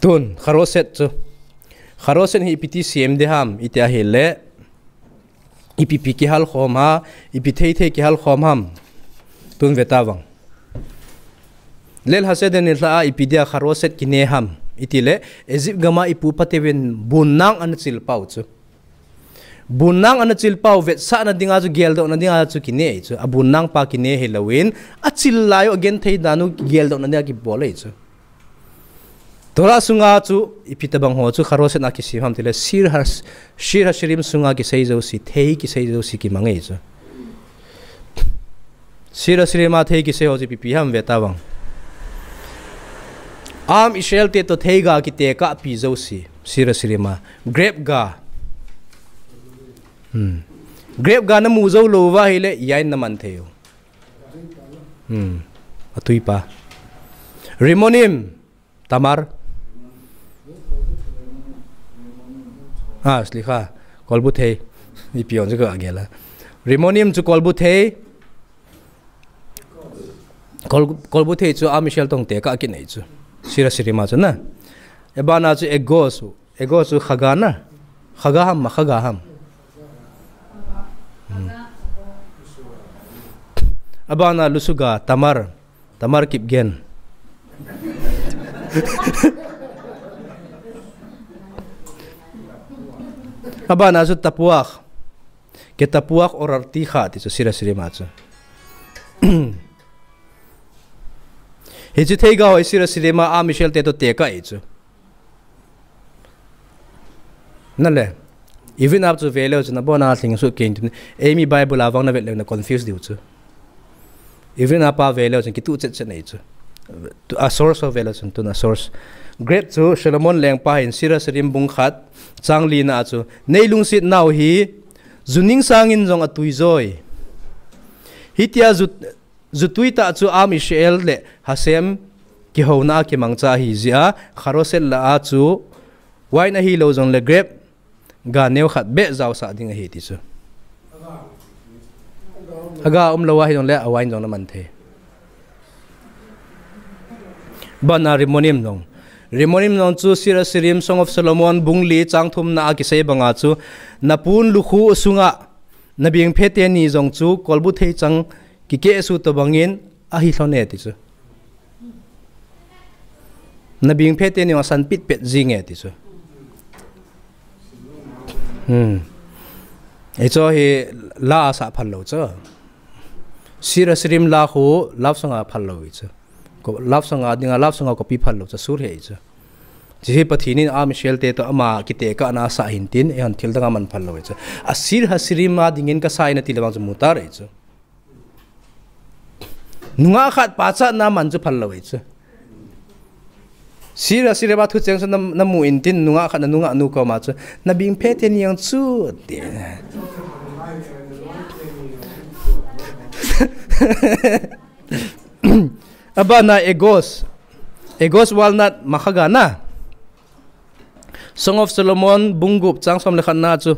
Tun, Kharoset chu. Kharoset hi ipi ti sem ding ham, iti ahile. Ipi pi kihal khom ham, ipi thei thei kihal khom ham. Tun ve tavang. Leil Haseder nilhah a ipi dia Kharoset kine ham. Itile, Egypt gam a ipu pateuvin bun nang ana chil pau chu. Bun nang ana chil pau vetsahna dinga chu geldohna dinga chu kine ahi chu. Abun nang pa kine hilouvin, achil lai u agenthei dan u geldohna dinga kibol ahi chu. Torah sunga chu, ipi tabang ho chu, Kharoset na kisem ham tile, Shir Has-, Shir Hashirim sunga kisei jouse, thei kisei jouse kimang ahi chu. Shir Hashirim a thei kisei ho chu ipi pi ham ve tavang. Am Israel te toh theiga kitekahpi jouse, Shir Hashirim a. Grape ga. Hmm. Grape ga namu jou lou uva ahile, yain naman thei u. Hmm. Atui pa. Rimonim. Tamar. Ah, slicha. Kolbuthei. Ipi jong chu kagel a. Rimonim chu kolbuthei. Kol-, kolbuthei chu Am Israel toh tekah kinei chu. Shir Hashirim a chu na. Abana chu Egos. Egos chu chaga na. Chaga ham, ma chaga ham. Abana Lusuga, Tamar, Tamar Kipgen. Abana chu Tapuak, Ketapuak Orarti kha ti chu Sir HaSirim a chu. Hichu theiga ho hi Sir HaSirim a, a Michelle te toh tekah ahi chu. Nale. Even up chu veleu chun abona lhingsuh kei tin. Eimi Bible a vang navet leu na confuse diu chu. Even up a veleu chun kituh chet chet ahi chu. A source ho veleu chun tun a source. Great chu Solomon lengpa hin Sir HaSirim bung khat chang lina a chu. Nei lungset nau hi juning sangin jong atui joi. Hitia ju Jutui tah chu a Michelle le Hashem kihouna a kimangcha ahi jeh a, Haroset lah a chu wine ahilou jongle grape ga neo khat beh jaosah ding ahi ti chu. Aga umlou ahi jongle a wine jong naman thei. Abana Rimonim jong. Rimonim jong chu Sir HaSirim Song of Solomon bung li chang thumna a kisei banga chu napun lukhu sunga nabengphe teni jong chu kolbu theichang kikehsuh tobangin ahi lhon e ti chu. Nabengphe teni jong asan pitpet jing e ti chu. Hmm. Hicho hi la a sah phal lou chu. Sir HaSirim la khu love song a phal lou hi chu. Love song a dinga love song a copy phal lou chu, sur hi chu. Hiche hi Pathen in a Michelle te toh ama kitekahna asah hin tin, eihon thil dang a man phal lou hi chu. A Sir HaSirim a dingin kasah in ati le vang chu mutar hi chu. Nungah khat pachatna man chu phal lou hi chu. Sir HaSirim a thucheng chu na, namu in tin nungah khat na nungah nu koma chu. Nabengphe teni jong chu ti. Abana Egos. Egos walnut makhaga na. Song of Solomon bung gup chang som le khatna chu.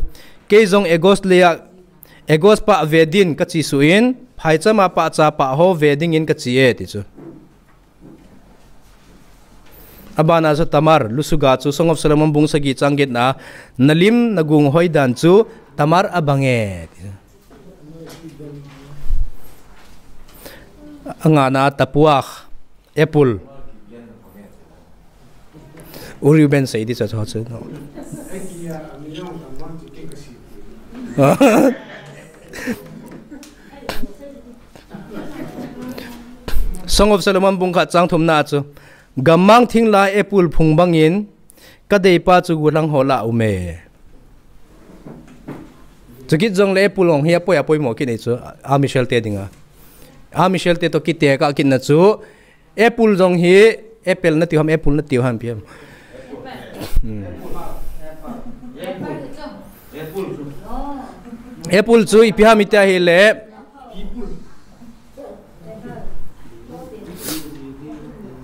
Kei jong Egos lei a Egos pah ve din kachi suh in, phaicham a pahcha pah ho ve dingin kachi e ti chu. Abana chu Tamar, Lusuga chu Song of Solomon bung sagi chang getna, nalim nagung hoidan chu Tamar abang e ti chu. Angana Tapuak, apple. U Reuben sei di cha cha chu no. Song of Solomon bung khat chang thumna chu. Gammang thinglai apple phung bangin kadeipa chu guhlang ho lah a um e. Chukit jongle apple jong hi apoi apoimo kit nei chu, a Michelle te dinga. A Michelle te toh kitekah kitna chu, apple jong hi, apple natiu ham, apple natiu ham ipi ham. Hmm. Apple chu ipi ham iti ahile,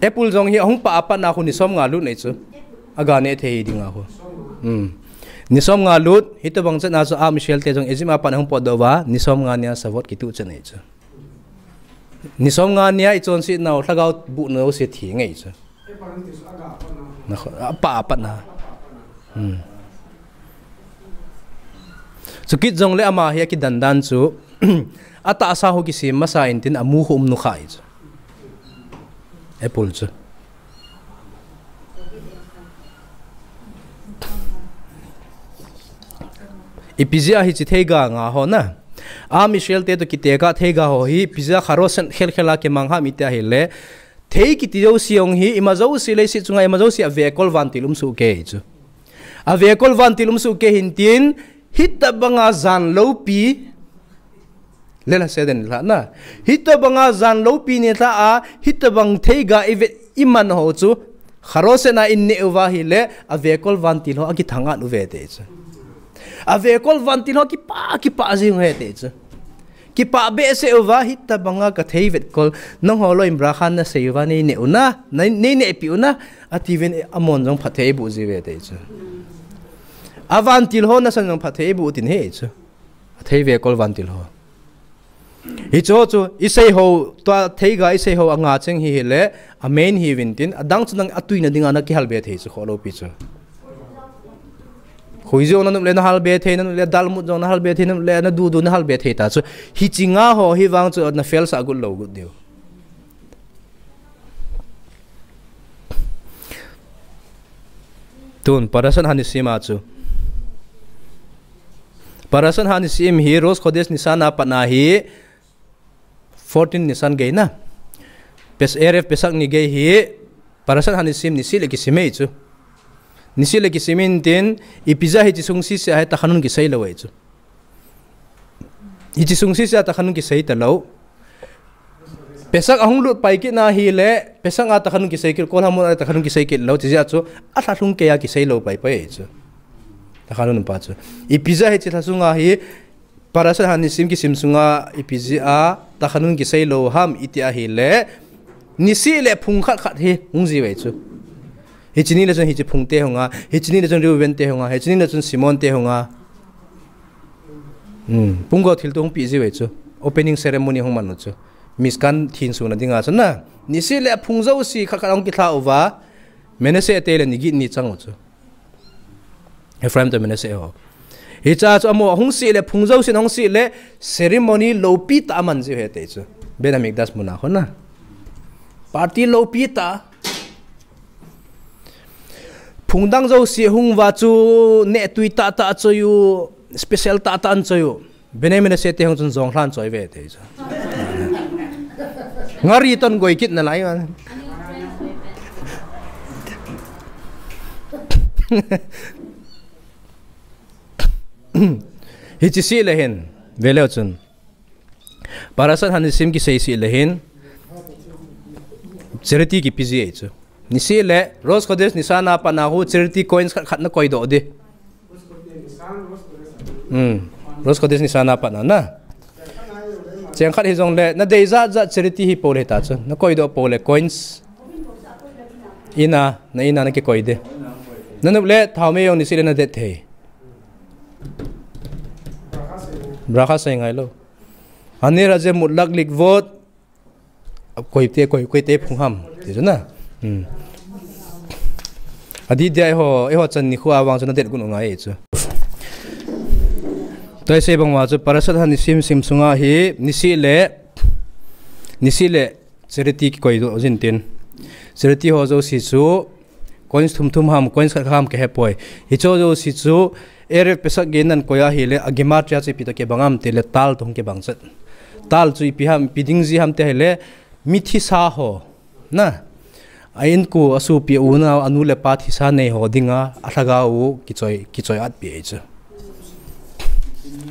apple jong hi ahung pah a pat na khu ni som nga lut nei chu. Aga neh thei hi dinga khu. Hmm. Ni som nga lut, hitobang chet na chu a Michelle te jong Egypt a pat ahung potdoh uva, ni som nga nia Shavuot kituh chet nei chu. Ni som nga nia ichonset nau, lhagao buh nau se thi ngei chu. Nakho, apa, apa na. Hmm. Chukit jongle ama hi akidan dan chu, atahsa ho kisem masa in tin amu khu um nu kha hi chu. Apple chu. Ipi jeh a hiche theiga nga ho na. A Michelle te toh kitekah theiga ho hi, ipi jeh a Haroset khel khel a kimang ham iti ahile. Thei kiti jouse jong hi, ima jouse leiset chunga, ima jouse a vekol vantil um soh kei chu. A vekol vantil um soh kei hin tin, hitobanga jan loupi, Lela seden lha na. Hitobanga jan loupi ni lha a, hitobang theiga ivet iman ho chu. Haroset na in neh uva ahile, avekol vantil ho akithang at uve ti chu. Avekol vantil ho kipah, kipah jing uve ti chu. Kipah behseh uva, hitobanga kathei vetkol, nangho loi in bracha nasei uva, nei neh u na, nei, nei nehpi u na, atiuvin amon jong phatthei eiboh jiuve ti chu. Avantil ho nasan jong phatthei eiboh tin ahi chu. Athei vekol vantil ho. Hichu chu, isei ho, tua theiga isei ho anga cheng hi hile, amain hiuvin tin, adang chu nang atuina dinga nakihal be thei chu, kholou pi chu. Khui jong nanop le nahal be thei, nanop le dalmut jong nahal be thei, nanop le nadudu nahal be thei ta chu. Hiche nga ho hi vang chu na fail sah got lou got diu. Tun, Parashat Hanisim a chu. Parashat Hanisim hi Rosh Chodesh Nisan a pat na hi fourteen Nisan gei na. Pes Erev Pesach ni gei hi Parashat Hanisim nisih le kisim e chu. Nisih le kisim in tin, ipi jeh a hiche sung sese a hi tachanun kisei lou e chu. Hiche sung sese a tachanun kisei talou. Pesach ahung lut pai kit na hi le, Pesach a tachanun kisei kit, Kol Hamon a tachanun kisei kit lou, hiche jeh a chu, alha lhung kei a kisei lou pai pai chu. Tachanun pa chu. Ipi jeh a hiche lha sunga hi, Parashat Hanisim kisim sunga, ipi jeh a tachanun kisei lou ham, iti a hi le, nisih le phung khat khat hi, hung ji ve chu. Hiche ni le chun hiche phung te hunga, hiche ni le chun Reuven te hunga, hiche ni le chun Simon te hunga. Hmm, pung go thil to hung pi ji ve chu. Opening ceremony hung man u chu. Mishkan thin suna dinga chu na. Nisih le phung jouse khat khat hung kilha uva. Manasseh te le ni get ni chang u chu. Ephraim to Manasseh ho. Hiche a chu amaho hung sih le phung jousen hung sih le ceremony loupi tah a man ji u ahi ti chu. Beit Hamikdash muna ho na. Party loupi tah. Phung dang jouse hung uva chu neh tui tah tah choi u, special tah tah an choi u. Bnei Menashe te hung chun jong lhan choi ve te chu. Ngari ton goi kit nalai man. Hiche sih le hin, ve leu chun. Parashat Hanisim kisei sih le hin, charity kipe ji e chu. Nisih le, Rosh Chodesh Nisan a pat na hu charity coins khat khat na koi doh di. Hmm. Rosh Chodesh Nisan a pat na, na. Cheng khat hijong le, na dei jat jat charity hi po le ta chu. Na koi doh po le coins. Ina, na ina na kikoi di. Na nop le, thao me jong nisih le na det thei. Bracha sei ngai lou. Hanir hazeh mutlag likvot, koi te, koi, koi te phung ham. Ti chu na. Hmm. Adi dia eiho, eiho chan nikho a vang chu na det got u ngai chu. Tua isei bang uva chu Parashat Hanisim sim sunga hi nisih le, nisih le charity kikoi doh jin tin. Charity ho jouse chu coins thum thum ham, coins khat khat ham kahe poi. Hiche jouse chu Erev Pesach gei nan koi a hi le, a gematria chu ipi toh kibang ham ti le, tal toh hung kibang chet. Tal chu ipi ham, ipi ding ji ham ti hi le, mi thisa ho. Na. A inko, a sopi, a unau, a nu le pa thisa nei ho dinga, a lhagao u kichoi, kichoi at pi e chu.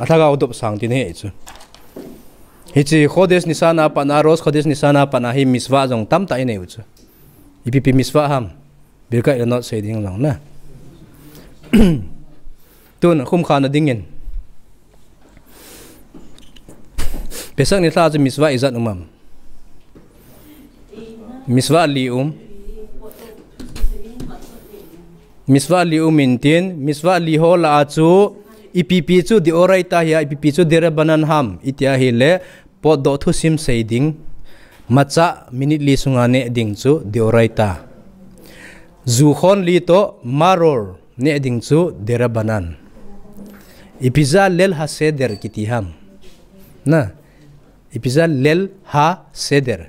A lhagao dopsang ti nei e chu. Hiche Chodesh Nisan a pat na, Rosh Chodesh Nisan a pat na hi mitzvah jong tamtah i nei u chu. Ipi pi mitzvah ham. Birkat Ilonot sei ding lang na. Tun, khum kha na dingin. Pesach ni lha chu mitzvah ijat um am. Mitzvah li um. Mitzvah li um in tin, mitzvah li ho lah a chu, ipi pi chu deoraita hi a, ipi pi chu derabanan ham, iti a hi le, potdoh thusim sei ding, macha minute li sunga neh ding chu deoraita. Ju khon li toh maror neh ding chu derabanan. Ipi jeh a Leil HaSeder kiti ham. Na, ipi jeh a Leil HaSeder.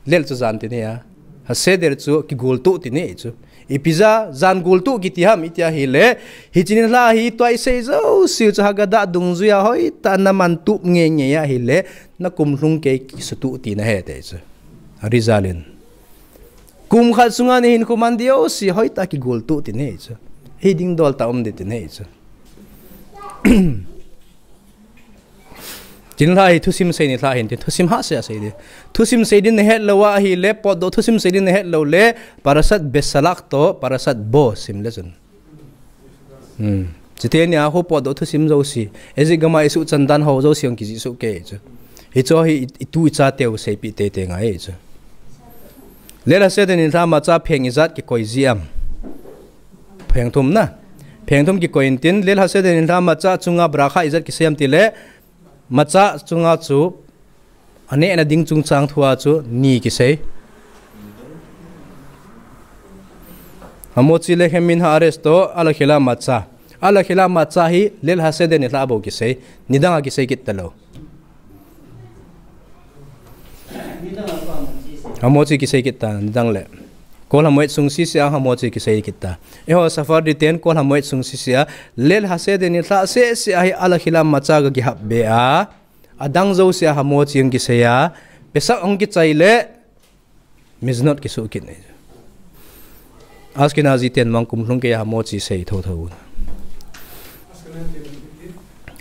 Leil chu jan ti nei a. HaSeder chu kigoltoh ti nei chu. Ipi jeh a jan goltoh kiti ham iti a hi le. Hiche ni lha hi tua isei jouse chu Haggadah dungjui a hoitah a na mantup ngei ngei a hi le. Na kum lhung kei kisutup tina ahi ti chu. Arizal in. Kum khat sunga nei hin kum an diu si hoitah a kigoltoh ti nei chu. Hiding dol tah um di ti nei chu. Hiche ni lha hi thusim sei ni lha hin tin thusim hahsa a sei di. Thusim sei din na het lou a hi le, potdoh thusim sei din na het lou le, Parashat Besalach toh, Parashat Bo sim le chun. Hmm. Chuteng ni a ho potdoh thusim jouse. Egypt gam a isuh chan dan ho jouse hung kijih soh kei chu. Hiche hi i, itu icha teu seipi tei tei ngai chu. Leil HaSeder ni lha macha pheng ijat kikoi ji am. Pheng thum na. Pheng thum kikoi in tin, Leil HaSeder ni lha macha chunga bracha ijat kisei am ti le, macha chunga chu, aneh na ding chungchang thu a chu, ni kisei. Hamotzi lechem min haaretz toh, al akhila macha. Al akhila matzah hi Leil Haseder nilhah a bou kisei, nidang a kisei kit talou. Hamozi kisei kit ta, nidang le. Kol Hamoed sung sese a Hamozi kisei kit ta. Eiho Sephardi ten Kol Hamoed sung sese a, Leil Haseder nilhah sese a hi Al akhila matzah ga kihap be a, adang jouse a Hamozi hung kisei a, Pesach hung kichai le, Mezuzot kisuh kit e. Ashkenazi ten mang kum lhung kei a Hamozi sei thotho.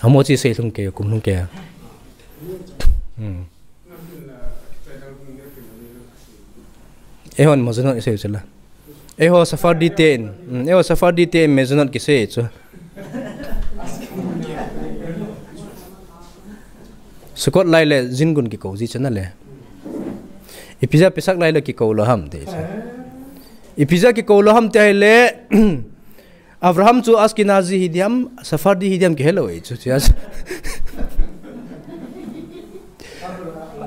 Hamozi sei lhung kei, kum lhung kei a. Hmm. Eihon Mezuzot isei u chu la. Eiho Sephardi ten, hmm, eiho Sephardi ten Mezuzot kisei chu. Sukkot lai le Zin gun kikou ji chu na le. Ipi jeh a Pesach lai le kikou lou ham ti chu. Ipi jeh a kikou lou ham ti ahile, Avraham chu Ashkenazi hi diam, Sephardi hi diam kihe lou e chu, chu.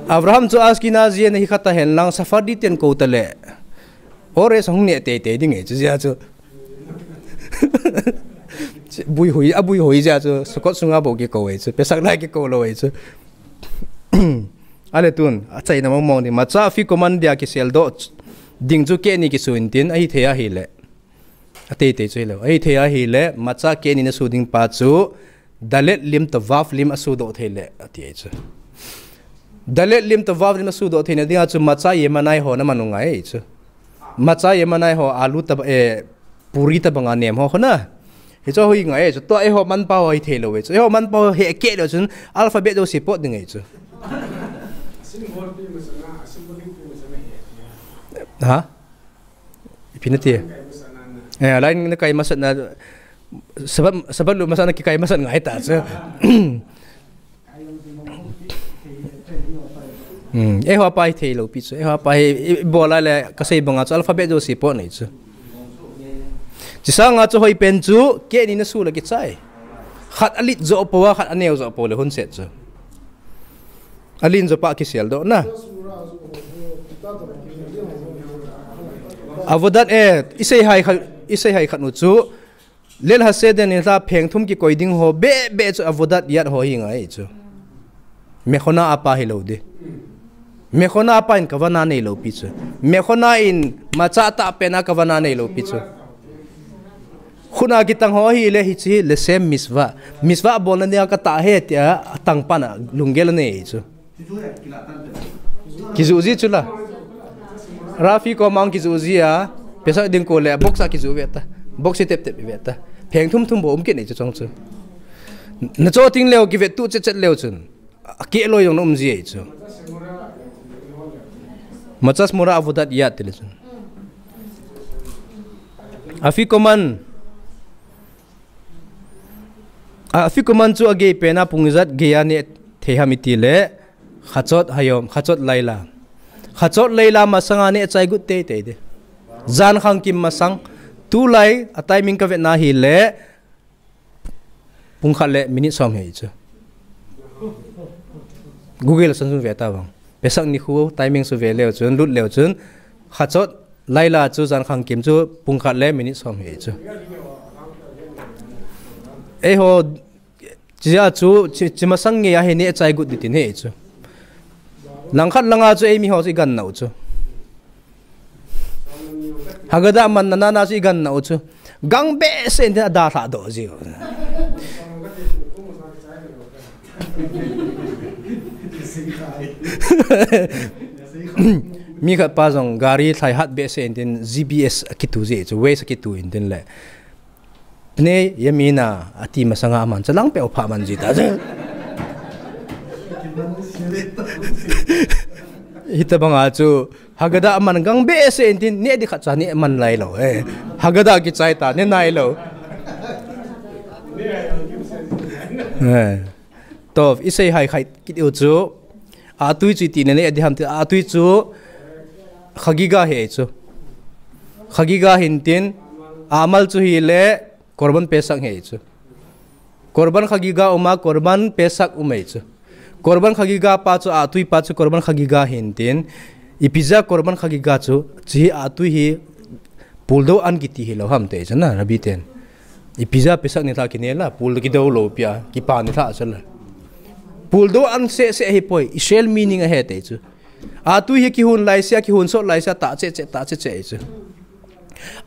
Avraham chu Ashkenazi ana hi kha ta hen lang Sephardi ten kou ta le. Ores hung ne teitei ding e chu, jeh chu. Bui hui, abui hui jeh chu, Sukkot sunga bou kikou e chu, Pesach lai kikou lou e chu. Ale tun, achaina mong mong ding, matzah afikoman dia kiseldoh ding chu keh ni kisu intin, ahithei ahile. Ateitei chu hilou. Ahithei ahile, matzah keh ni nasu ding pa chu, Dalet lim toh Vav lim asudoh thei le, ati e chu. Dalet lim toh Vav lim asudoh theina dinga chu matzah Yemenite ho na man u ngai e chu. Matzah Yemenite ho alu tah, eh, puri tah banga nem ho khona. Hichu hi ngai e chu. Tua eiho manpa ho hi thei lou e chu. Eiho manpa ho hekeh leu chun alphabet jouse pot ding e chu. Ha? Ipi nati. Eh, line nakai masatna. Sabbath, Sabbath lut masatna kikai masat ngai ta chu. Hmm, eiho pa hi thei lou pi chu. Eiho pa hi, i, i bol a le kasei banga chu alphabet jouse pot nei chu. Chusanga chu hoi pen chu, keh ni nasu le kichai. Khat alet jo pou a, khat aneo jo pou le hun set chu. Alen jo pa kiseldoh na. Avodat, eh, isei hai khat, isei hai khat u chu. Leil Haseder nilhah pheng thum kikoi ding ho, be, be chu Avodat Yad ho hi ngai chu. Mekhona apa hilou di. Mekhona apa in kavana neilou pi chu. Mekhona in matzah tah pen a kavana neilou pi chu. Khut a kitang ho ahile hiche leshem mitzvah. Mitzvah bolna dinga katah e tia atang pan a lunggel anei chu. Kiju ji chu la. Rav koma kiju ji a. Pesach ding kou le box a kiju ve ta. Box hi tep tep ve ta. Pheng thum thum bou um kit nei chu chong chu. Nacho ting leu kivet tu chet chet leu chun. Akeh lou jong na um ji e chu. Matzah Shmurah Avodat Yad ti le chun. Afikoman. Afikoman chu agei pen a pung ijat gei a neh thei ham iti le. Chazot hayom, Chazot laila. Chazot laila masanga neh chai got teitei di. Jan khang kim masang. Tulai a timing kavet na hile. Pung khat le minute som hi chu. Google a search ve ta vang. Pesach nikho timing chu ve leu chun, lut leu chun, Chazot laila chu jan khang kim chu pung khat le minute som hi chu. Eiho, chia chu, chi, chi masang nge a hi neh chai got di tin hi chu. Langkhat langa chu eimi ho chu i gan nau chu. Haggadah man na na na chu i gan nau chu. Gang behseh in tin a dalha doh ji. Mi khat pa jong gari thlai hat behseh in tin G P S akitu ji chu, Waze akitu in tin le. Pnei Yamina ati masanga aman chalang peh u pha man ji ta. Hitabanga chu Haggadah aman gang behseh in tin neh di khat cha neh man lai lou. Eh. Haggadah kichai ta neh nai lou. Eh. Tov, isei hai khai kit u chu. Atui chu iti neh di ham ti atui chu. Chagiga hi chu. Chagiga hin tin. Amal chu hile. Korban Pesach hi chu. Korban Chagiga uma, Korban Pesach um e chu. Korban Chagiga pa chu, atui pa chu Korban Chagiga hin tin. Ipi jeh a Korban Chagiga chu, chi atui hi puldo an kiti hilou ham ti chu na, Rabbi ten. Ipi ja pesak ni lha kine la, pul do kidou lou pia, kipa ni lha sala. Pul do an sese hi poi, Israel meaning ahe te chu. Atui hi kihun laise, kihun sot laise, ta che che, ta che che chu.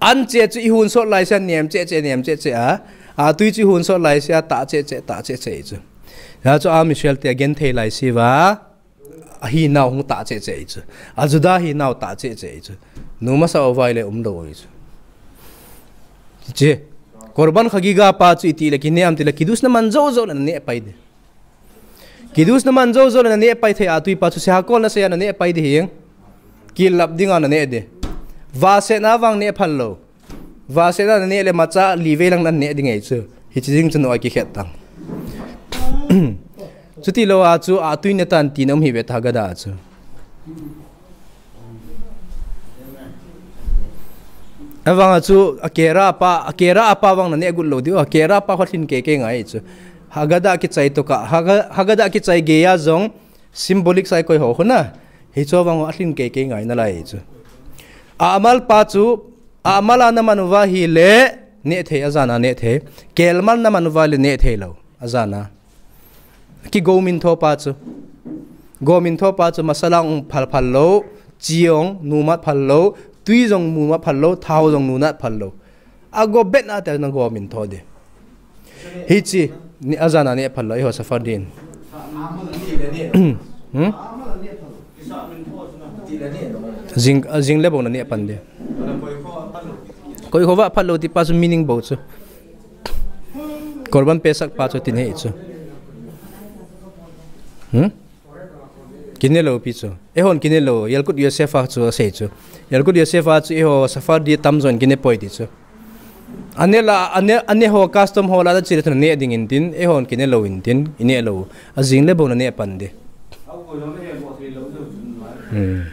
An che chu ihun sot laise, nem che che, nem che che a. Atui chu ihun sot laise, ta che che, ta che che chu. Ya chu a Israel te again thei laise va. Ahi nau hung ta che che chu. A Juda hi nau ta che che chu. Nu masa o vai le um do chu. Che. Korban chagiga pa chu iti le kine am ti le kidus na man jo jo le na ne pai de. Kidus na man jo jo le na ne pai thei atui pa chu se ha kol na se ya na ne pai de hing. Kilap dinga na ne de. Va se na vang ne phal lo. Va se na ne le macha li ve lang na ne ding ei chu. Hichi ding chu no a kikhet tang. Chuti lo a chu atui ne tan ti na um hi ve ta Haggadah chu. Avang a chu a kera pa, a kera pa vang na ne gut lo diu, a kera pa kho thin ke ke ngai chu. Haggadah kichai to ka, Hagga-, Haggadah kichai ge ya jong symbolic sai koi ho khuna. Hi chu vang a thin ke ke ngai na lai chu. A amal pa chu, a amal a na man uva hi le ne thei a jana ne thei. Kelmal na man uva le ne thei lo a jana. Ki gomin tho pa chu. Gomin tho pa chu masalang phal phal lo, chiong numat phal lo, tui jong numat phal lo, thau jong nunat phal lo. A go bet na te na gomin tho de. Hichi, ni a jana ne phal lo, iho Sephardim. Hmm? Jing, a jing le bou na ne pan de. Koi kho va phal lo ti pa chu meaning bou chu. Korban Pesach pa chu tin he chu. Hmm? Kine lo pi chu. Eihon kine lo, Yalkut Yosef a chu asei chu. Yalkut Yosef a chu eiho Sephardi tamjon kine poi ti chu. Ane la, ane, ane ho custom ho la da chile thun ne ding in tin, eihon kine lo in tin, ine lo. A jing le bou na ne pan de. Hmm.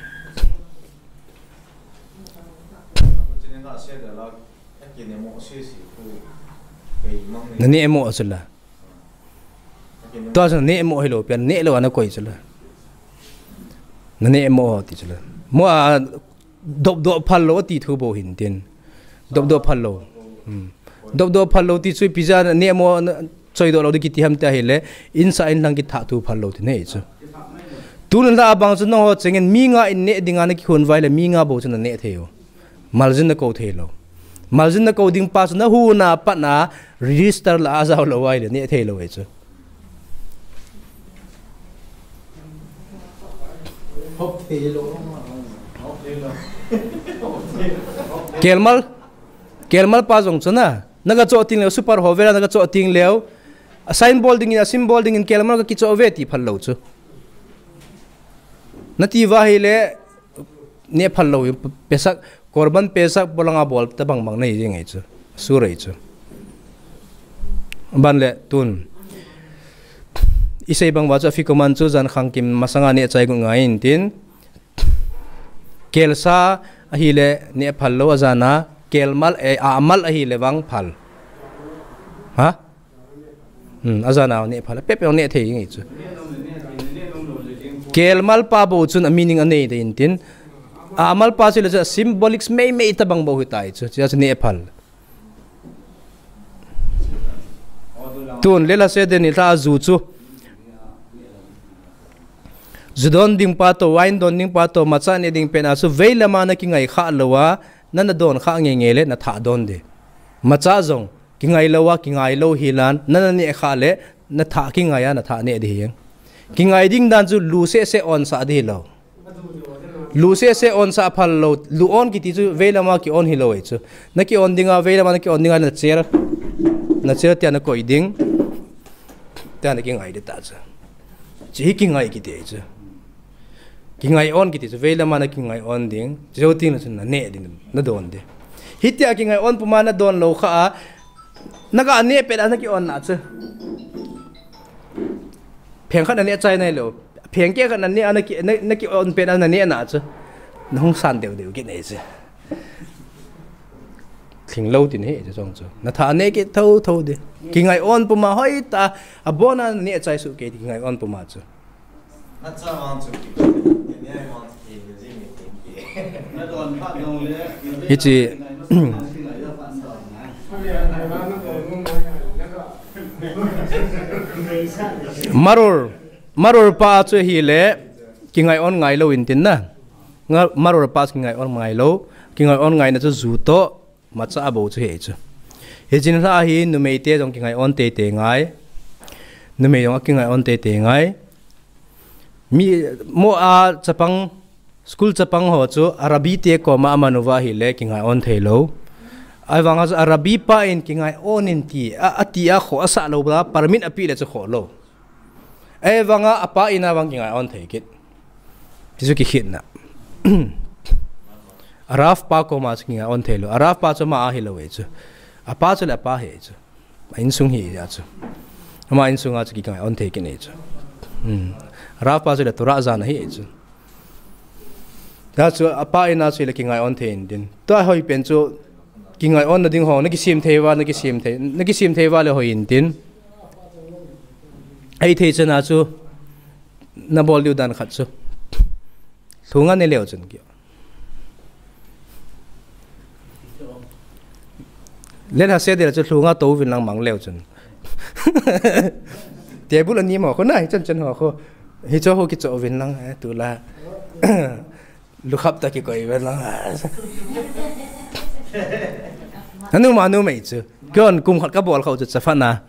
Na ne mo chu la. Tua chu na ne mo hi lo, pia ne lo ana koi chu la. Na ne mo ti chu la. Mo a dop dop phal lo ti thu bou hin tin. Dop dop phal lo. Hmm. Dop dop phal lo ti chu pi ja ne mo na choi do lo di kiti ham ta hi le. In sa in lang ki tha thu phal lo ti ne chu. Tun la bang chu no ho chengen mi nga in ne dinga na ki hun vai le mi nga bou chu na ne thei u. Maljin na ko thei lo. Maljin na ko ding pa chu na hu na pat na register la a jao lo vai le ne thei lo e chu. Kelmal, kelmal pa jong chu na. Na ga cho ting leo, super ho vela na ga cho ting leo. A sign bol ding in, a symbol ding in kelmal ka ki cho ve ti phal lo chu. Na ti va hi le ne phal lo, Pesach, Korban Pesach polanga bol ta bang bang nei jing ei chu. Su rei chu. Ban le tun. Isei bang va chu afikoman chu jan khang kim masanga ne chai gun ngai in tin. Kelsa ahi le ne phal lo a jana, kelmal e a mal ahi le vang phal. Ha? Hmm, a jana ne phal, pe pe ne thei ngi chu. Kelmal pa bou chun a meaning a nei de in tin. A mal pa chu le chu symbolics mei mei ta bang bou hi tai chu. Chu chu ne phal. Tun le la se de ni la ju chu. Ju don ding pa to, wine don ding pa to, macha ne ding pen a chu vei lama na ki ngai kha lo a, na na don kha nge nge le na tha don de. Macha jong, ki ngai lo a, ki ngai lo hi lan, na na ne kha le, na tha ki ngai a, na tha ne di hi. Ki ngai ding dan chu lu se se on sa di lo. Lu se se on sa phal lo, lu on kiti chu vei lama ki on hi lo e chu. Na ki on ding a, vei lama na ki on ding a, na cher. Na cher tia na koi ding. Tia na ki ngai di ta chu. Chi hi ki ngai kiti e chu. Ki ngai on kiti chu vei lama na ki ngai on ding. Chi jo ting na chu na ne ding, na don de. Hitia ki ngai on puma na don lo kha a. Na ka ne pe la na ki on na chu. Pheng khat na ne chai nai lo. Pheng ke khat na ne ana ki, na, na ki on pe na, na ne na chu. Na hung san deu deu ki nei chu. Thing lo tin he chu jong chu. Na tha ne ki tho tho de. Ki ngai on puma hoi ta. A bona ne chai su ke ki ngai on puma chu. Hichi. Maror, Maror pa chu hile, kingai on ngai lou intin na. Nga-, Maror pa chu kingai on ngai lou, kingai on ngaina chu ju toh, macha a bou chu hi chu. Hichin lha hi numei te jong kingai on teitei ngai. Numei jong a kingai on teitei ngai. Mi mo a chapang, school chapang ho chu Arabi te koma aman uva hile kingai on thei lou. Ahivanga chu Arabi pa in kingai on in ti, a, ati a kho asah lou ba, permit api le chu kho lou. Ahivanga apa in a vang kingai on thei kit. Ti chu kikhitna. Arab pa koma chu kingai on thei lou. Arab pa chu ama a hilou e chu. Apa chu le apa hi chu. A insung hi a chu. Ama insung a chu kingai on thei kit nei chu. Hmm. Arab pa chu le Torah jan a hi chu. Ta chu apa in a chu le kingai on thei intin. Tua hoi pen chu kingai on na ding ho, na kisem thei uva, na kisem thei, na kisem thei uva le hoi intin. Ahithei chan a chu, na bol diu dan khat chu. Lhunga ne leu chun ki. Len ha se de chu lhunga to vin lang mang leu chun. Table ani mo kho na, hichan chan ho kho. Hicho ho kicho vin lang, eh, tu la. Lukhap ta kikoi ve lang. Anu ma nu mei chu. Kon kum khat ka bol khau chu chafana.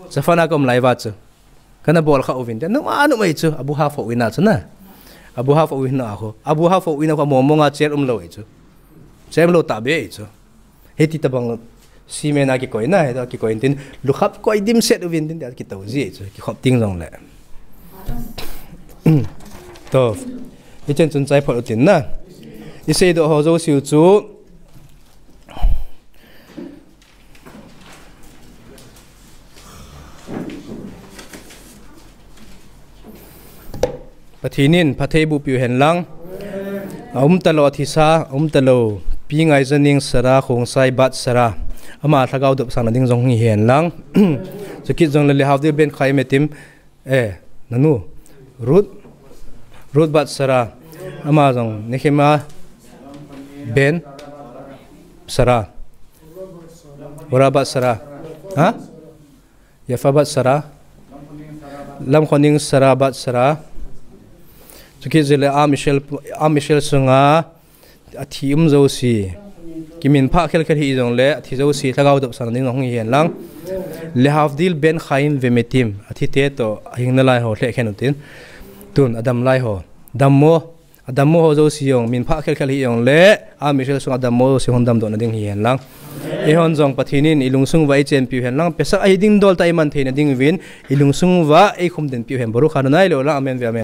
Chafana kom lai va chu. Kana bol khau vin. Anu ma nu mei chu. Abu ha fo wina chu na. Abu ha fo wina ho. Abu ha fo wina ko mo mo nga chair um lou e chu. Chair um lou ta be e chu. Hiti tabang cement a kikoi na, hita kikoi intin, lukhap koi dimset uvin tin, tia kitou ji chu, kikhop ting jong le. To, hichan chun chai phot utin na. I seidoh ho jouse u chu. Pathen in phatthei boh piu hen lang. A um talou a thisa, a um talou. Pi Ngaijaning Sara, Khongsai Bat Sara. Ama lhagao dopsang na ding jong hi hen lang. Chukit jong le Lehavdil Ben Chaim Vemetim. Eh, nanu. Ruth, Ruth Bat Sara. Ama jong Nehemiah Ben Sara. Ora Bat Sara. Ha? Yafa Bat Sara, Lamkhoning Sara Bat Sara. Chukit jong le a Michelle, a Michelle sunga athi um jouse. Kimin pha khel khel hi jong le athi jouse lhagao dopsang ding hung hi hen lang. Lehavdil Ben Chaim Vemetim. Athi te to ahing nalai ho lhekhen utin. Tun adam lai ho. Dammo. Adammo ho jouse jong, min pha khel khel hi jong le, a Michelle sunga adammo jouse hung damdoh na ding hi hen lang. Eihon jong Pathen in i lungsung uva eichenpiu hen lang, pesa ahi ding dol tah iman theina ding uvin, i lungsung uva eikhum den piu hen. Baruch Adonai leolam, amen ve amen.